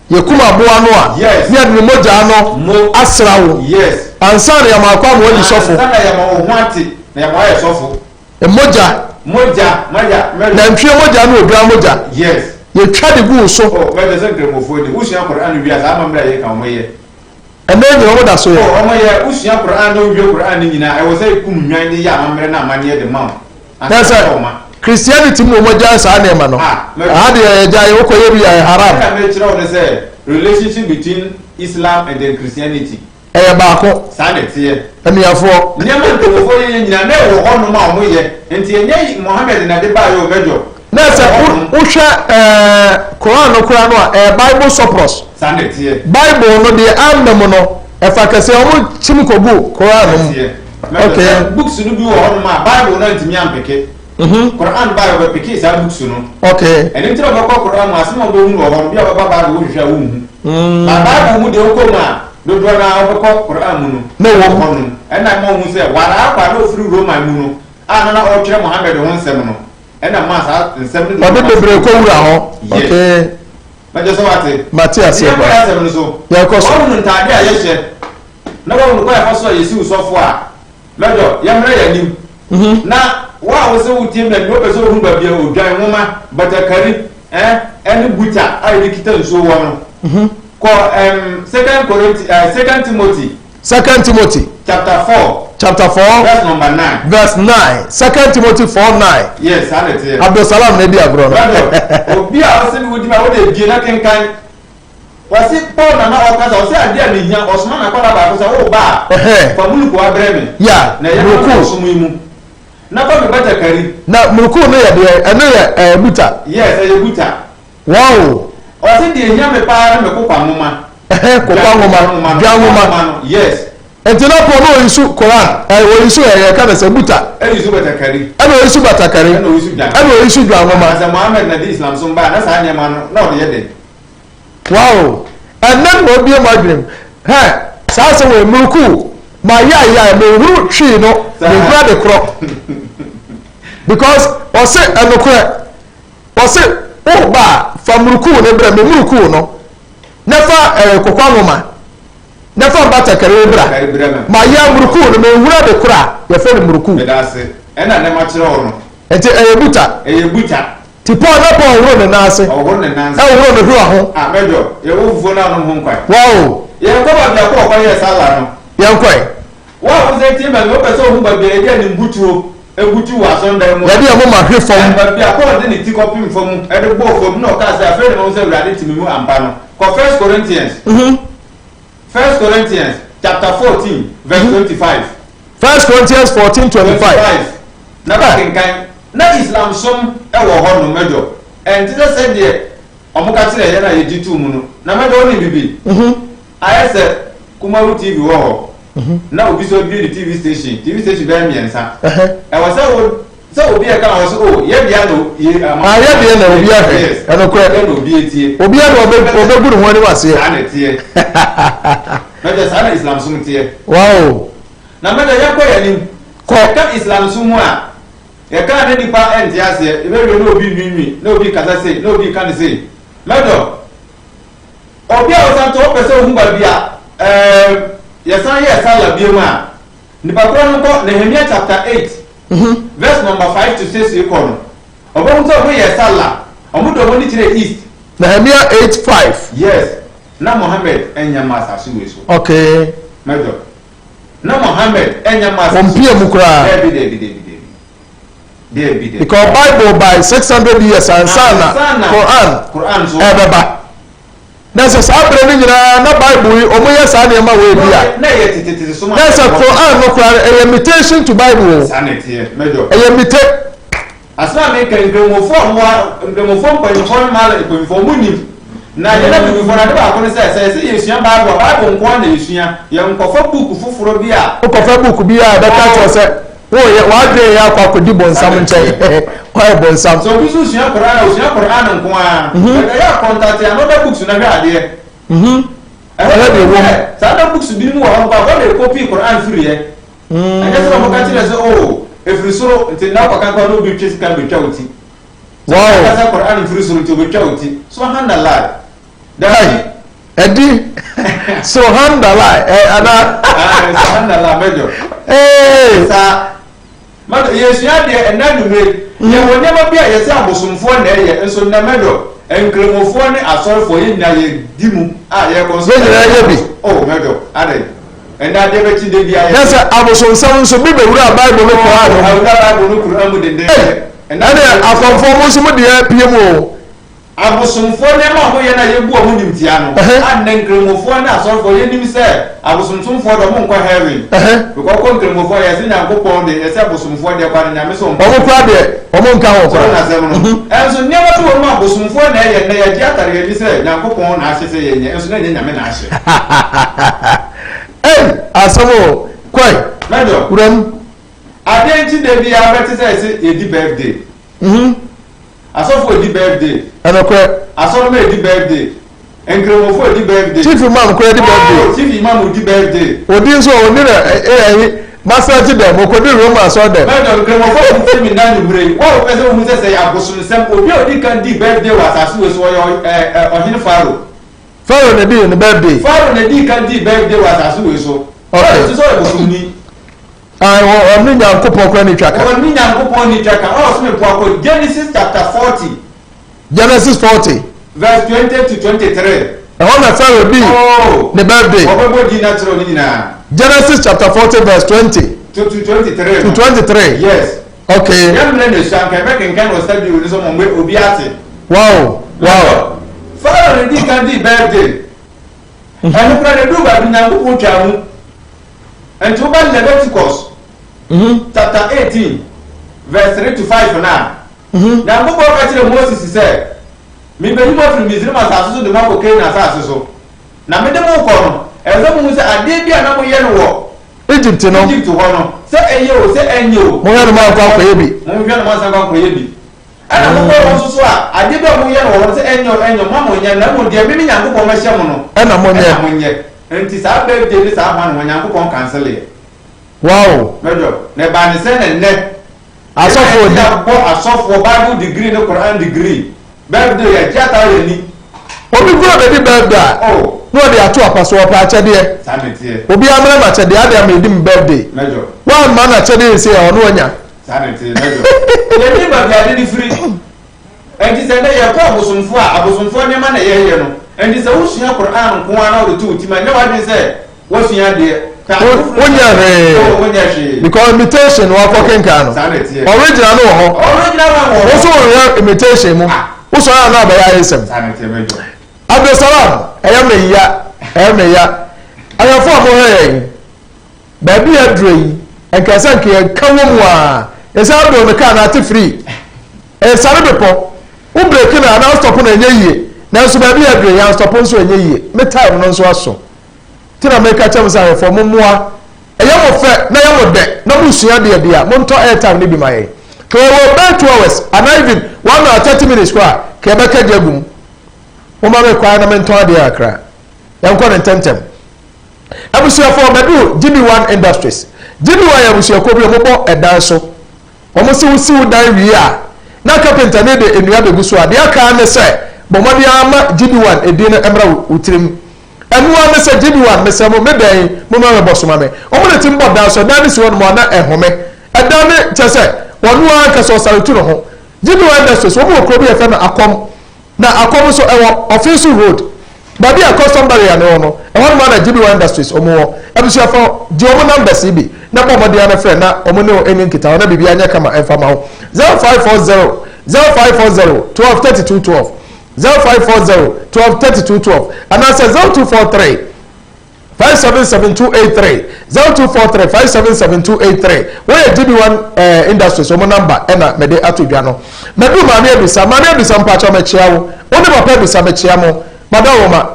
Yɛkum aboa no a. Yes. Ne yɛde ne mogya no. Mo. Asra wo. Yes. Ansa na yɛama akɔ ama wadi sɔfo. Ansa na yɛama wo ho ate na yɛama woayɛ sɔfo. Mogya. Mogya, mogya, mɛdɔ. Nantwie mogya ne odwan mogya. Yes. Yɛtwa de gu wo so. Oh, mɛdɔ sɛ nkramofoɔ ni. Wosua Qur'an wie a, saa amammerɛ a yɛka wɔn yɛ. Ɛnɛ nyina wɔn da so yɛ. Oh, wɔn yɛ. Wosua Qur'an na wowie Qur'an no nyinaa, ɛwɔ sɛ yɛkum nnwan de yɛ amammerɛ ne amanneɛ de ma wo. Na Ansa sɛ na wɔma. Christianity mu na wɔn agyae saa nneɛma no. Ah, mɛdɔ. Ɛha deɛ yɛgyae, wokɔ yɛ bi a, ɛyɛ haram. Ɛna mekyerɛ wo no sɛ, relationship between Islam and then Christianity. Ɛyɛ baako. Saa na ɛteɛ. Anuafoɔ. Nneɛma a nkramofoɔ yɛ yɛ nyinaa, na ɛwɔ hɔnom a wɔyɛ. Nti ɛnyɛ Mohammed na ɛde baeɛ o, Major. Na sɛ wohwɛ ɛɛ Koran no koraa no a, ɛyɛ Bible surplus. Saa na ɛteɛ. Bible no deɛ amma mu no, ɛfa kɛseɛ wɔn kyim kɔgu Koran no mu. Ɛteɛ. Major, Okay. sɛ books no bi wɔ hɔnom a Bible no antumi ampeke. Koran baeɛ wɔbɛpekee saa books no. Okay. Ɛno nti na wɔbɛkɔ Koran mu asɛm a wɔbɛhunu wɔ hɔ no, bi a wɔbɛba Bible wohwehwɛ a wonhu. Ba Bible mu deɛ wokɔ mu a. Dodoɔ no ara wobɛkɔ Qur'aan mu no, Na ɛwɔ ɛwɔ hɔ nom. Ɛna ɛma wohu sɛ Waraaqa a na ɔfiri Roman mu no a na na ɔretwerɛ Muhammad ho nsɛm no, ɛna ɛmaa saa nsɛm no Ɔde dodoɔ no bebree ase. kɔ wura hɔ. Yes. Okay. Mɛgye sɛ wate. Mate aseɛ Yɛnkɔ paa. yɛn asɛm no so. Yɛnkɔ so. Woahunu ntaadeɛ a yɛhyɛ, na woahunu kwan a yɛfa so a yɛsi wo sɔfoɔ a, Mɛdɔ, yɛmmrɛ yɛn anim. Na wo a wose wotie me anwummerɛ, wopɛ sɛ wohunu baabi a odwan nwoma, batakari, eh, ɛne buta a yɛde kita nsuo wɔ no, kɔ ɛm, Second Corinth, eh, Second Timothy. Second Timothy. Chapter 4. Chapter 4. Verse number 9. Verse 9. Second Timothy 4 9. Yes, saa na ɛteɛ. Abdulsalam na edi agorɔ no. Mɛdɔ, obi a ɔse me wodi ma wode ebie na kenkan. Ɔse Paul na na ɔkasa, ɔse adeɛ a mehia, ɔsoma n'akwadaa baako sɛ woba a, fa murukuwa brɛ me, Yeah, na ɛyɛ ma me muruku. ɔsom yi mu, na fa me batakari. Na muruku no yɛ deɛ, ɛno yɛ ɛɛ buta. Yes, ɛyɛ buta. Wow! Ɔse deɛ ehia me paa ne me kokwa nwoma. Ɛhɛn, kokwa nwoma, Dwa dwa nwoma. nwoma no, yes. Nti na Paul na ɔyi Koran, ɛɛ ɔyi so ɛɛ yɛka no sɛ buta. Ɛyi so batakari. Ɛna ɔyi so batakari. Ɛna ɔyi so dwa. Ɛna ɔyi so dwa nwoma. Na sɛ Muhammad na de Islam som baa, na saa nneɛma no, na ɔde yɛ dɛn? Wow! Ɛnnɛ na wabue m'adwenem. Hɛ! Saa asɛm wei, mereku mayaeyae, menhunu twii no, menhunu ade korɔ. Because ɔse ɛnokorɛ, ɔse woba a, fa murukuu no brɛ me, murukuu no, na fa eh, kokwa nwoma, na fa batakari bra. Mayɛ murukuu no, menhunu ade korɔ a yɛfrɛ no murukuu. Meda ase. Ɛna nnɛ makyerɛ wo no. Nti ɛyɛ buta. Ɛyɛ buta. Nti Paul na Paul horo ne nan ase. Ɔhoro ne nan ase. Ɛhohoro ne hwewa ho. Ah, Major, yɛwɔ fufuo no anom ho nkwan. Wow! Yɛnkɔ baabi a Paul kɔyɛɛ sala no. Yɛnkɔ ɛ. Wo a wosɛ tie ma me, wopɛ sɛ ohu baabi a yɛde animbutuo butu wɔ asɔredan mu a. Yɛde yɛn moma hwe fam. Baabi a Paul de ne ti kɔpem fam de bɔɔ fam na ɔkaa sɛ, Afei na mahu sɛ Awurade te me mu ampa no. Kɔ First Corinthians. First Corinthians chapter 14 verse 25. First Corinthians 14 25. 25 na bɛkenkan. Na Islam som wɔ hɔ nom mɛdɔ. Ɛnte sɛ sɛdeɛ wɔn ka kyerɛɛ yɛn a yɛgye too mu no. Na mɛdɔ wonim bibi? Ayɛ sɛ Kumawu TV wɔ hɔ na obi nso abue ne TV station, TV station bɛyɛ mmiɛnsa. Ɛwɔ sɛ wo sɛ obi ɛka wɔ so oh yɛ deɛ na yɛ ama. Ah yɛ deɛ na obi ahwɛ. Yes. Ɛnokorɛ. Yɛ na obi etie. Obi na ɔbɛ ɔbɛgu ne ho anim aseɛ. Saa na ɛteɛ. Mɛdɔ saa na Islam som teɛ. Wow. Na mɛdɔ yɛnkɔ yɛn anim. Kɔ. Yɛka Islam som mu a. Yɛka a na nnipa nte aseɛ, yɛbɛwie na obi nwiinwii, na obi rekasa sei, na obi reka no sei. Mɛdɔ obi a ɔsan to ɔpɛ sɛ ohu baabi a ɛɛm yɛsan yɛɛ Salah biom a, nipa korɔ no nkɔ Nehemia chapter 8 verse number 5 to 6 rekɔ no, ɔbɛhu sɛ ɔmo yɛɛ Salah, ɔmo de ɔmo ani kyerɛɛ east. Nehemia 8 5. Yes, na Mohammed nnya mmaa asase wei so. Okay. Mɛdɔ. Na Mohammed anya mass. Ɔmpie mu koraa. Dabi dabi dabi dabi. Dabi dabi. Because Bible by 600 years ansa na Quran Quran so ɛbɛba. Na sɛ saa bere no nyinaa na Bible yi wɔn yɛ saa nneɛma wɔ ebi a. Na ɛyɛ tete tete so ma. Na sɛ Quran no koraa ɛyɛ imitation to Bible o. Saa na ɛteɛ mɛdɔ. Ɛyɛ imite. Asɛm a meka yi, Nkramofoɔ a wɔwɔ ha, Nkramofoɔ mpanyimfoɔ ne Malay mpanyimfoɔ, wɔnnim. Na yɛn abibifoɔ no, ade baako ne sɛ, sɛ yɛsɛ yɛsua Bible a, Bible nko ara na yɛsua. Yɛnkɔfa book foforɔ bi a. Wokɔfa book bi a ɛbɛka kyerɛ wo sɛ woreyɛ, w'adwene reyɛ akɔ akɔdi bonsam nkyɛn. Woayɛ bonsam. Sɛ obi nso sua Qur'aan a, ɔsua Qur'aan nko ara. But ɛyɛ a contact another books na hwɛ adeɛ. Ɛhɔ Hwɛ deɛ ɛwɔ mu. Saa other books binom wɔ hɔ mpo a, ɛhɔ na yɛkɔpii Qur'aan firiiɛ. Ɛnyɛ sɛ wɔka kyerɛ sɛ, Oh, ɛfiri soro, nti nnɛ wokɔka koraa na obi retwe sika bɛtwa wo ti. Sɛ Wow. wɔka sɛ Qur'an mfiri soro nti obɛtwa wo ti. Subhanallah. Dabi. Kai, ɛdi Subhanallah, ɛ ana. Ah, Subhanallah, mɛdɔ. Ee. Saa. Mɛdɔ, yɛsua adeɛ ɛnɛ anwummerɛ yi. Yɛwɔ nneɛma bi a yɛsɛ abosomfoɔ na ɛyɛ, nso nnɛ mɛdɔ, Nkramofoɔ ne asɔrefoɔ, yɛn nyinaa yɛdi mu a yɛkɔ nso. Yɛn nyinaa yɛ bi. Oh, mɛdɔ, adɛn? Ɛnnɛ adeɛ bɛkye da biara yɛte. Na sɛ abosonsɛm nso bi bɛwura Bible ne Qur'aan mu. Awura Bible ne Qur'aan mu dendeenden. Ei! Ɛneɛ akɔmfoɔ mo nso mo deɛ apue mu o. Abosomfoɔ nneɛma a wɔyɛ no a yɛbu wɔn nimtia no, a nnɛ Nkramofoɔ ne asɔrefoɔ yɛnim sɛ abosomsomfoɔ deɛ wɔn nkɔ heaven. Because wokɔ Nkramofoɔ a yɛse Nyankopɔn deɛ yɛse abosomfoɔ deɛ koraa no Nyame sɛ ɔmpɛ. Wɔn koraa deɛ wɔn nka ho koraa. So asɛm no? Ɛnso nneɛma bi wɔ mu a abosomfoɔ na ɛyɛ nnɛ yɛgye atare yɛn ani sɛ Nyankopɔn na ahyɛ sɛ yɛnyɛ nso na ɛnyɛ Nyame na ahyɛ. Ei asɛm o kɔe Major, wuram. Adeɛ nkye da biara bɛte sɛ yɛse yɛdi birthday. Asɔfoɔ di birthday. Ɛnokorɛ. Asɔremma di birthday. Nkramofo di birthday. Chief Imam koraa di birthday. Oh, Chief Imam di birthday. Odi nso ɔni na ɛyi Masaji dɛm, okodi Roma asɔr dɛm. Mɛdɔ Nkramofo a wɔtie me nna anwummere yi, wo a wopɛ sɛ wohu sɛ sɛ yɛ abosonsɛm, obi a odi kan dii birthday wɔ asase wei so, ɔyɛ ɛ ɔhene Pharaoh. Pharaoh na dii ne birthday. Pharaoh na dii kan dii birthday wɔ asase wei so. Okay. Pharaoh nso sɛ ɔyɛ bosomni. Ayi, ɔne Nyankopɔn koraa ni twa ka. Ɔne Nyankopɔn ni twa ka. Ɔwɔ so mepoa kɔ Genesis chapter 40. Genesis 40. Verse 20 to 23. Ɛhɔ na Pharaoh dii oh, ne birthday. Ɔbɛbɔ din akyerɛ ne nyinaa. Genesis chapter 40 verse 20. To 23. To 23. Yes. Okay. Yɛn mmerɛ na esua nka ɛbɛkenkan wɔ studio ni sɛ mo mmerɛ obi ate. Wow. Pharaoh na di kan di birthday. Ɛno kura na edu baabi Nyankopɔn twa mu. Nti woba Leviticus chapter 18 verse 3 to 5 na. Nyankopɔn ka kyerɛɛ Moses sɛ, Mibeyi mo afiri Misraim asase so de mo akɔ Kanaan asase so. Na mede mo rekɔ no, ɛsɛ sɛ muhu sɛ adeɛ bi a na moyɛ no wɔ Egypt no. Egypt hɔ no, sɛ ɛyɛ o, sɛ ɛnyɛ o, Monhwɛ no moankɔ ankɔyɛ bi. Monhwɛ no moansan akɔ ankɔyɛ bi. Ɛna mokɔ hɔ nso so a, adeɛ bi a moyɛ no wɔ hɔ no, sɛ ɛnyɛ o, ɛnyɛ o, mma monnyɛ, na mmom deɛ me, me Nyankopɔn mɛhyɛ mo no, Ɛna monyɛ. ɛna monyɛ. Enti saa birthday ne saa hwan hwan, Nyankopɔn kanseleɛ. Wow! Mɛdɔ, na ɛbaa ne sɛn na nnɛ Asɔfoɔ di. Yɛbɔ asɔfoɔ Bible degree ne Quran degree. Birthday yɛ gye ataa yɛ ni. Obi kura bɛdi birthday a. Oh. Na ɔde ato apa so ɔpɛ akyɛdeɛ. Saa na ɛteɛ. Obi amena ma akyɛdeɛ ade ama edi mi birthday. Mɛdɔ. Wamma no akyɛdeɛ nse a ɔno anya. Saa na ɛteɛ mɛdɔ. Yɛnim baabi ade no firi. Enti sɛ nnɛ yɛkɔ abosomfoɔ a, abosomfoɔ nneɛma na yɛyɛ no. Enti sɛ wosua Qur'aan nko ara na wode to wo tirim a, nyɛ w'adwene sɛ woasua adeɛ. Pɛ ade foforɔ Wonyɛ sua. hwee. Oh, wonyɛ hwee. Because imitation na wakɔ kenkan no. Saa na ɛteɛ. Original no wɔ hɔ. Original one wɔ hɔ. Wo nso wohwehwɛ imitation mu. Ah. Wosɔre a na abɛyɛ ayesɛm. Saa na ɛteɛ mɛdwo. Abdulsalam, ɛyɛ me ya, ɛyɛ me ya. Ahwɛfoɔ a mohwɛ yɛn, Baabi a aduro yi, nka ɛsɛ nka yɛka wɔ mu a, ɛsɛ aduro no kaa no ate firi. Ɛsare bepɔ, wo breki no anaa stɔpo no ɛnyɛ yie. Nanso baabi a aduro yi, anstɔpo nso ɛnyɛ yie. Me time no nso aso. Nti na meka kyerɛ mo sɛ ahwɛfoɔ, mommoa. Ɛyɛ mo fɛ na ɛyɛ mo dɛ na mosua adeɛ deɛ a, montɔ airtime no bi ma yɛn. Ka yɛwɔ bɛyɛ 2 hours anaa even 1 hour 30 minutes koraa a, ka yɛbɛka gya agu mu. Momma me kwan na mentɔn adeɛ kakra. Yɛnkɔ no ntɛmntɛm. Abusuafoɔ bɛduru GB1 Industries. GB1 yɛ abusuakuo bi a wɔbɔ ɛdan so. Wɔn se wosi wo dan wie a, na kapenta no de nnua bɛgu so a, deɛ aka ara ne sɛ bɔ mmɔden ara ma GB1 edin no mmra wo tirim. Ɛno ara ne sɛ GB1, mesrɛ mo, me dan yi, mommra mmɛbɔ so ma me. Wɔn na ɛtumi bɔ dan so, ɛdan no si hɔnom a na ɛhome. Ɛdan no, kyerɛ sɛ, ɔno ara ankasa ɔsare tu ne ho. GB1 Industries, wɔn wɔ kuro bi a yɛfrɛ no Akɔm. Na Akɔm nso ɛwɔ Ɔfinso road, baabi a custom barrier no wɔ no, ɛhɔ nom ara na GB1 Industries wɔn wɔ. Abusuafo, gye wɔn numbers yi bi na bɔ mmɔden ara frɛ na wɔn ne wo nni nkitaho na biribiara nyɛ kama mfa ma wo. 0540 0540 12 32 12 0540 12 32 12 anaasɛ 0243 577283 0243 577283 Wɔyɛ GB1 eh, Industries wɔn namba ɛna mɛde ato dwa no. Mɛdu Maame Adusa, Maame Adusa mpakyɛw mɛkyea wo, wo ne Papa Adusa mɛkyea mo, Madawoma.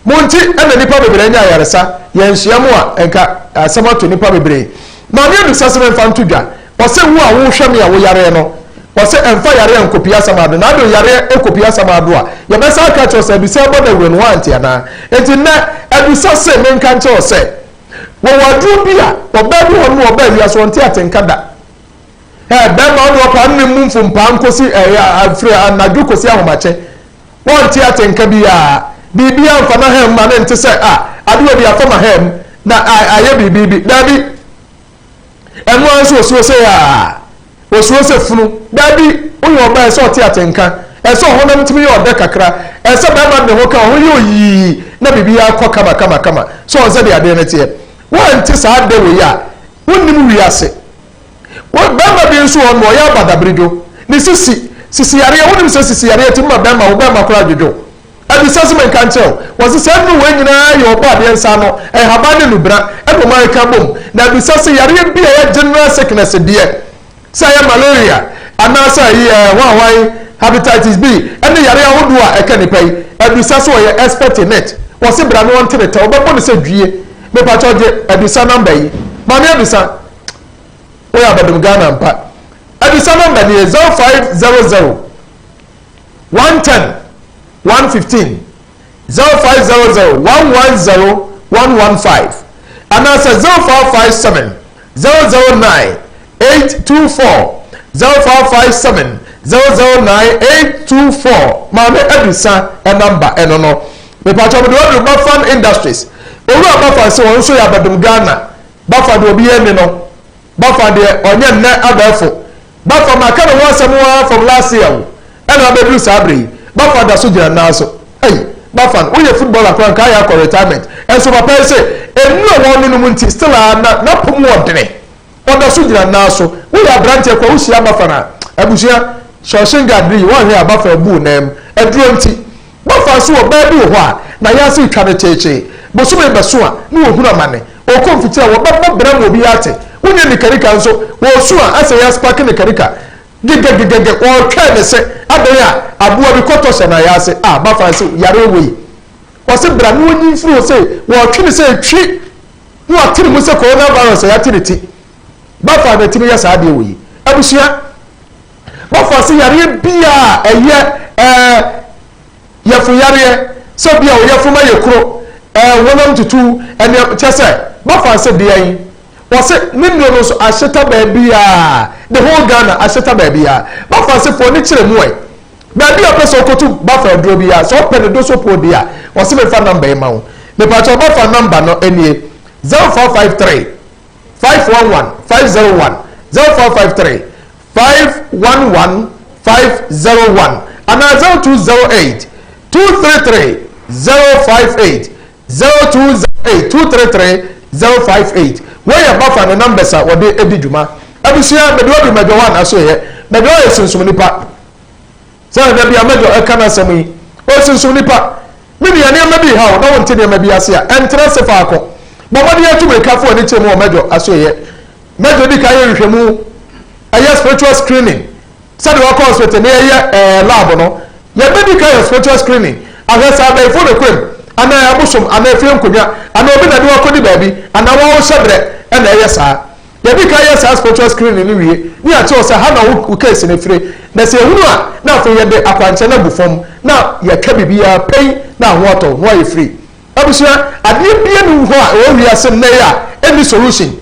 Mo nti ɛna nnipa bebree anya ayaresa, yɛnhyia mo a nka asɛm ato nnipa bebree. Maame Adusa se memfa nto dwa, Ɔse wo a wohwɛ me a wo yareɛ no, ɔse ɛmfa yareɛ nkɔpie asamado na ade yareɛ ɛkɔpie asamado a, yɛbɛsan aka akyerɛ wo sɛ Adusa ɛbɔ dawuro no woante anaa? Enti nnɛ Adusa se menka nkyerɛ wo sɛ wɔwɔ aduro bi a ɔbaa bi hɔ nom a ɔbaa wiase ɔnte atenka da. Ɛɛ bɛɛma ɔne ɔpaa no ne mmu mfompaa nkosi ɛɛ firi anadwo kɔsi ahomakye wɔnte atenka biara, biribiara mfa n'aha mu ma ne nte sɛ a adeɛ bi afa m'aha mu na ayɛ biribi bi, daabi. Ɛno ara nso osuro sɛ aa, osuro sɛ funu. Dabi, woyɛ ɔbaa ɛsɛ ɔte atenka, ɛsɛ ɔhonam tumi yɛ ɔdɛ kakra, ɛsɛ bɛrima de ne ho ka ɔho yɛ oyii na biribiara kɔ kama kama kama. So ɔn sɛdeɛ adeɛ no teɛ? Woante saa dɛ wei a, wonnim wiase. Wo, bɛrima bi nso wɔ hɔ nom ɔyɛ abadaberedwo, ne sisi, sisi yareɛ, wonim sɛ sisi yareɛ tumi ma bɛrima, wo bɛrima koraa dwodwo. Abisa se menka nkyerɛ wo? Wɔse saa nnuru wei nyinaa yɛ ɔbɔadeɛ nsa ano, nhaban ne nnubena ɛna wɔn akeka bom. Na abisa se yareɛ bi a ɛyɛ general sickness deɛ, sɛ ɛyɛ malaria anaasɛ ɛyi ɛɛ hwan hwan, hepatitis B ɛne yareɛ ahodoɔ a ɛka nipa yi, abisa se ɔyɛ expert in it. Wɔse bra na ɔnte ne tɛ, ɔbɛbɔ no sɛ dwie. Mepakyɛw gye Abisa number yi. Maame Abisa, woyɛ abadom Ghana ampa. Abisa number nie, 0500. 110, 115, 0500 110 115 anaasɛ 0557 009 824, 0557 009 824. Maame Adusa number ɛno no. Mepatwa mede waduru Bafan Industries. Owura Bafan sɛ wɔn nso yɛ abɛdom Ghana. Bafan deɛ obi ani no. Bafan deɛ ɔnyɛ nnɛ abɛɛfo. Bafan maka ne ho asɛm ara from last year o. Ɛna abɛduru saa bere yi. Bafan da so gyina nan so. Ei Bafan woyɛ footballer koraa nka ayɛ akɔ retirement. Ɛnso papa yi sɛ nnuru a wɔnonom nti still a na n'apɔ mu ɔdene. Ɔda so gyina nan so. Woyɛ aberanteɛ koraa wohyia Bafan a, abusua, Shawshin guard no yi woanhwɛ a Bafan abu wo nan mu. Aduro nti. Bafan nso ɔbaa bi wɔ hɔ a na yɛase retwa no kyeekyee. Bosome bɛso a na wɔhunu amane. Ɔkɔ mfikyire a wɔbɛbɔ bra ma obiara ate. Wonyɛ nikarika nso wɔresu a asɛ yɛaspake nikarika. Gegegegege ɔretwɛn ne se adɛn a aboa bi kɔtɔ hyɛ n'ayaase a Bafan se yareɛ wei. Ɔse bra na ɔnyi mfiri hɔ sei wɔretwe no sɛ twi na wate ne mu sɛ coronavirus a yɛate ne ti. Bafan na ɛtumi yɛ saa adeɛ wei. Abusua. Bafan se yareɛ biara a ɛyɛ ɛɛ yɛfo yareɛ sɛ bi a ɔyɛfo ma yɛ kuro ɛɛ honam tutu ɛnea kyɛ sɛ Bafan se deɛn. Wɔse ne nnuro no nso ahyeta baabiaa, the whole Ghana ahyeta baabiaa. Bafa se foɔ ne kyerɛ mu ɛ. Baabi a wopɛ sɛ wokotu Bafa aduro biaa, sɛ wopɛ ne doso poɔ deɛ a, wɔse memfa number yi ma wo. Mepakyɛw Bafa number no nie, 0453 511 501, 0453 511 501 anaa 0208 233 058. 0208 233 058 Wei yɛ Bafa ne numbers a wɔde di dwuma. Abusua, mede wo adu Major One asoɛeɛ. Major One yɛ sunsum nipa. Sɛdeɛ da biara Major ɛka n'asɛm yi, ɔyɛ sunsum nipa. Me nua, nneɛma bi reha wo na wonte nneɛma bi ase a, ɛntena ase faako. Bɔ mmɔden atu mmirika fa w'ani kyerɛ mu wɔ Major asoɛeɛ. Major di kan yɛ nhwehwɛmu, ɛyɛ spiritual screening. Sɛdeɛ wakɔ hospital na yɛyɛ ɛɛ lab no, yɛbɛdi kan yɛ spiritual screening ahwɛ sɛ abayifo na kuram anaa abosom anaa efie nkonnwa anaa obi na de wakɔdi baabi anaa wɔn hyɛbrɛ ɛna ɛyɛ saa. Yɛdi kan yɛ saa spiritual screening no wie ne yɛakyerɛ wo sɛ ha na wo case no fire na sɛ yɛhunu a na afei yɛde akwankyerɛ no agu fam na yɛka biribiara pɛn na ho atɔ wo na woayɛ free. Abusua, adeɛ biara nni hɔ a ɛwɔ wiase nnɛ yi a ɛnni solution.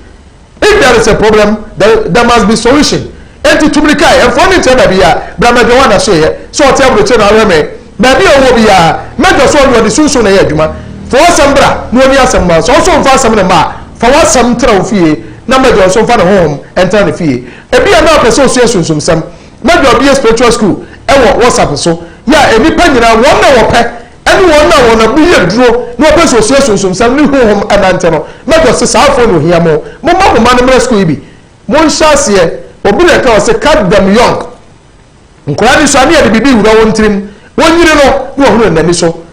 If there is a problem, there, there must be solution. Enti tu mirika ɛ, mfa w'ani nkyerɛ baabiara. Bra mɛdwo hɔ anaso yɛ. Sɛ ɔte aburokyire na ahwɛ me. Baabi a ɔwɔ biara, mɛdwo so ɔne ɔde sunsum na ɛyɛ adwuma. Fa w'asɛm bra na ɔnni asɛm mma wo. Sɛ wo nso womfa asɛm no mma a, fa w'asɛm tra wo fie na mɛdwo nso mfa ne honhom ntra ne fie. Ebia na ɔpɛ sɛ ɔsua sunsumsɛm. Mɛdwo abue spiritual school wɔ WhatsApp so. Yɛ a nnipa nyinaa, wɔn na wɔpɛ ɛne wɔn a wɔn abo yɛ duro na wɔpɛ sɛ wɔsua sunsumsɛm ne honhom nante no, mɛdɔ se saa afoɔ na ohia mo. Momma mo mma no mmra sukuu yi bi. Monhyɛ aseɛ. Obi na ɛka ɔse cut them young. Nkwadaa no sua ne yɛde biribi wura wɔn tirim. Wɔnyini no na wɔhunu no n'ani so.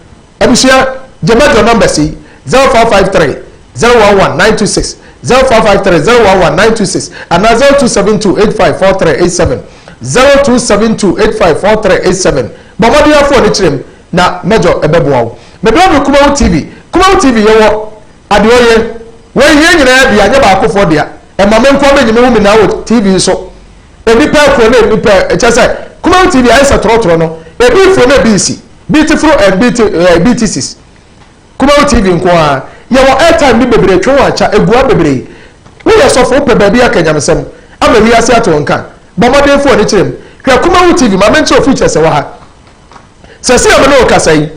Abusua, gye mɛdɔ numbers yi, 0553 011 926, 0553 011 926 anaa 0272 854387, 0272 854387. Bɔ mmɔden afoɔ no kyerɛ mu. Na Major ɛbɛboa wo. Mebrɛ me Kumawu TV. Kumawu TV yɛwɔ adeɛ ɔyɛ. Wei yɛn nyinaa dea nyɛ baakofoɔ dea. Ɛma me nkoa menyi me ho menaa wɔ TV so. Nnipa ɛkorɔ na nnipa kyɛ sɛ Kumawu TV ayɛ sɛ trɔtrɔ no. Ebi foro na ebi si. Bi te foro and bi te eh, bi te sis. Kumawu TV nko ara. Yɛwɔ airtime ne bebree twe wo akya egua bebree. Woyɛ sɔfo wopɛ baabi aka nyamesɛm ama wiase ate wo nka. Bɔ mmɔden fa w'ani kyerɛ mu. Hwɛ Kumawu TV ma menkyerɛ wo features ɛwɔ ha. Sɛsei a me ne wo kasa yi,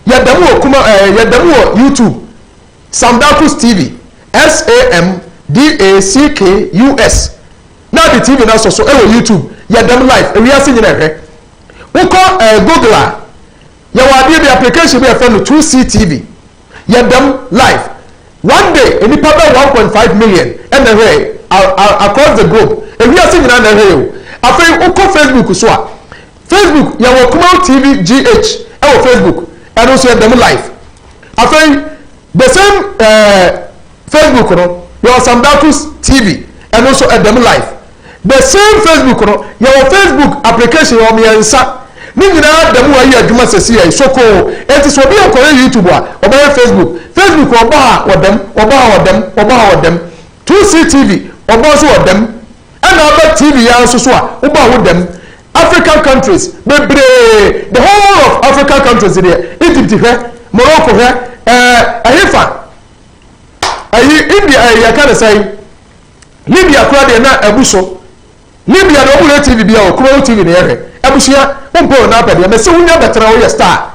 yɛda mu wɔ kuma ɛɛ eh, yɛda mu wɔ YouTube, Sam Darkus TV, S A M D A C K U S. Na de TV no asɔ so ɛwɔ YouTube, yɛda mu live, ewiase nyina ɛhwɛ. Wokɔ ɛɛ eh, Google a, yɛwɔ adeɛ bi application bi a yɛfrɛ no 2C TV. Yɛda mu live. One day, nnipa bɛ 1.5 million ɛna ɛhwɛ across the globe. Ewiase nyinaa na ɛhwɛ yɛ o. Afei wokɔ Facebook so a, Facebook, yɛwɔ Kumawu TV GH ɛwɔ Facebook, ɛno nso yɛda mu live. Afei, the same eh, Facebook no, yɛwɔ Samdakus TV, ɛno nso ɛda mu live. The same Facebook no, yɛwɔ Facebook application yɛwɔ mmiɛnsa, ne nyinaa da mu ayɛ adwuma sɛsi yɛ sokoo. Enti sɛ obi nkɔyɛ YouTube a, ɔbɛyɛ Facebook. Facebook ɔbɔ ha ɔdam, ɔbɔ ha ɔdam, ɔbɔ ha ɔdam. 2C TV ɔbɔ nso ɔdam. Ɛna aba TV yi ara nso so a, wobɔ a wo dam. African countries bebree, the whole of African countries deɛ, Egypt hwɛ, Morocco hwɛ, ɛɛ ɛhefa? Ɛyi India ɛyi yɛka ne sɛn? Libya koraa deɛ na abu so. Libya deɛ wɔn nyɛ TV bia o, Kumawu TV na yɛhwɛ. Abusua, wompɛ o na apɛ deɛ, mese wonya bɛtena woyɛ star.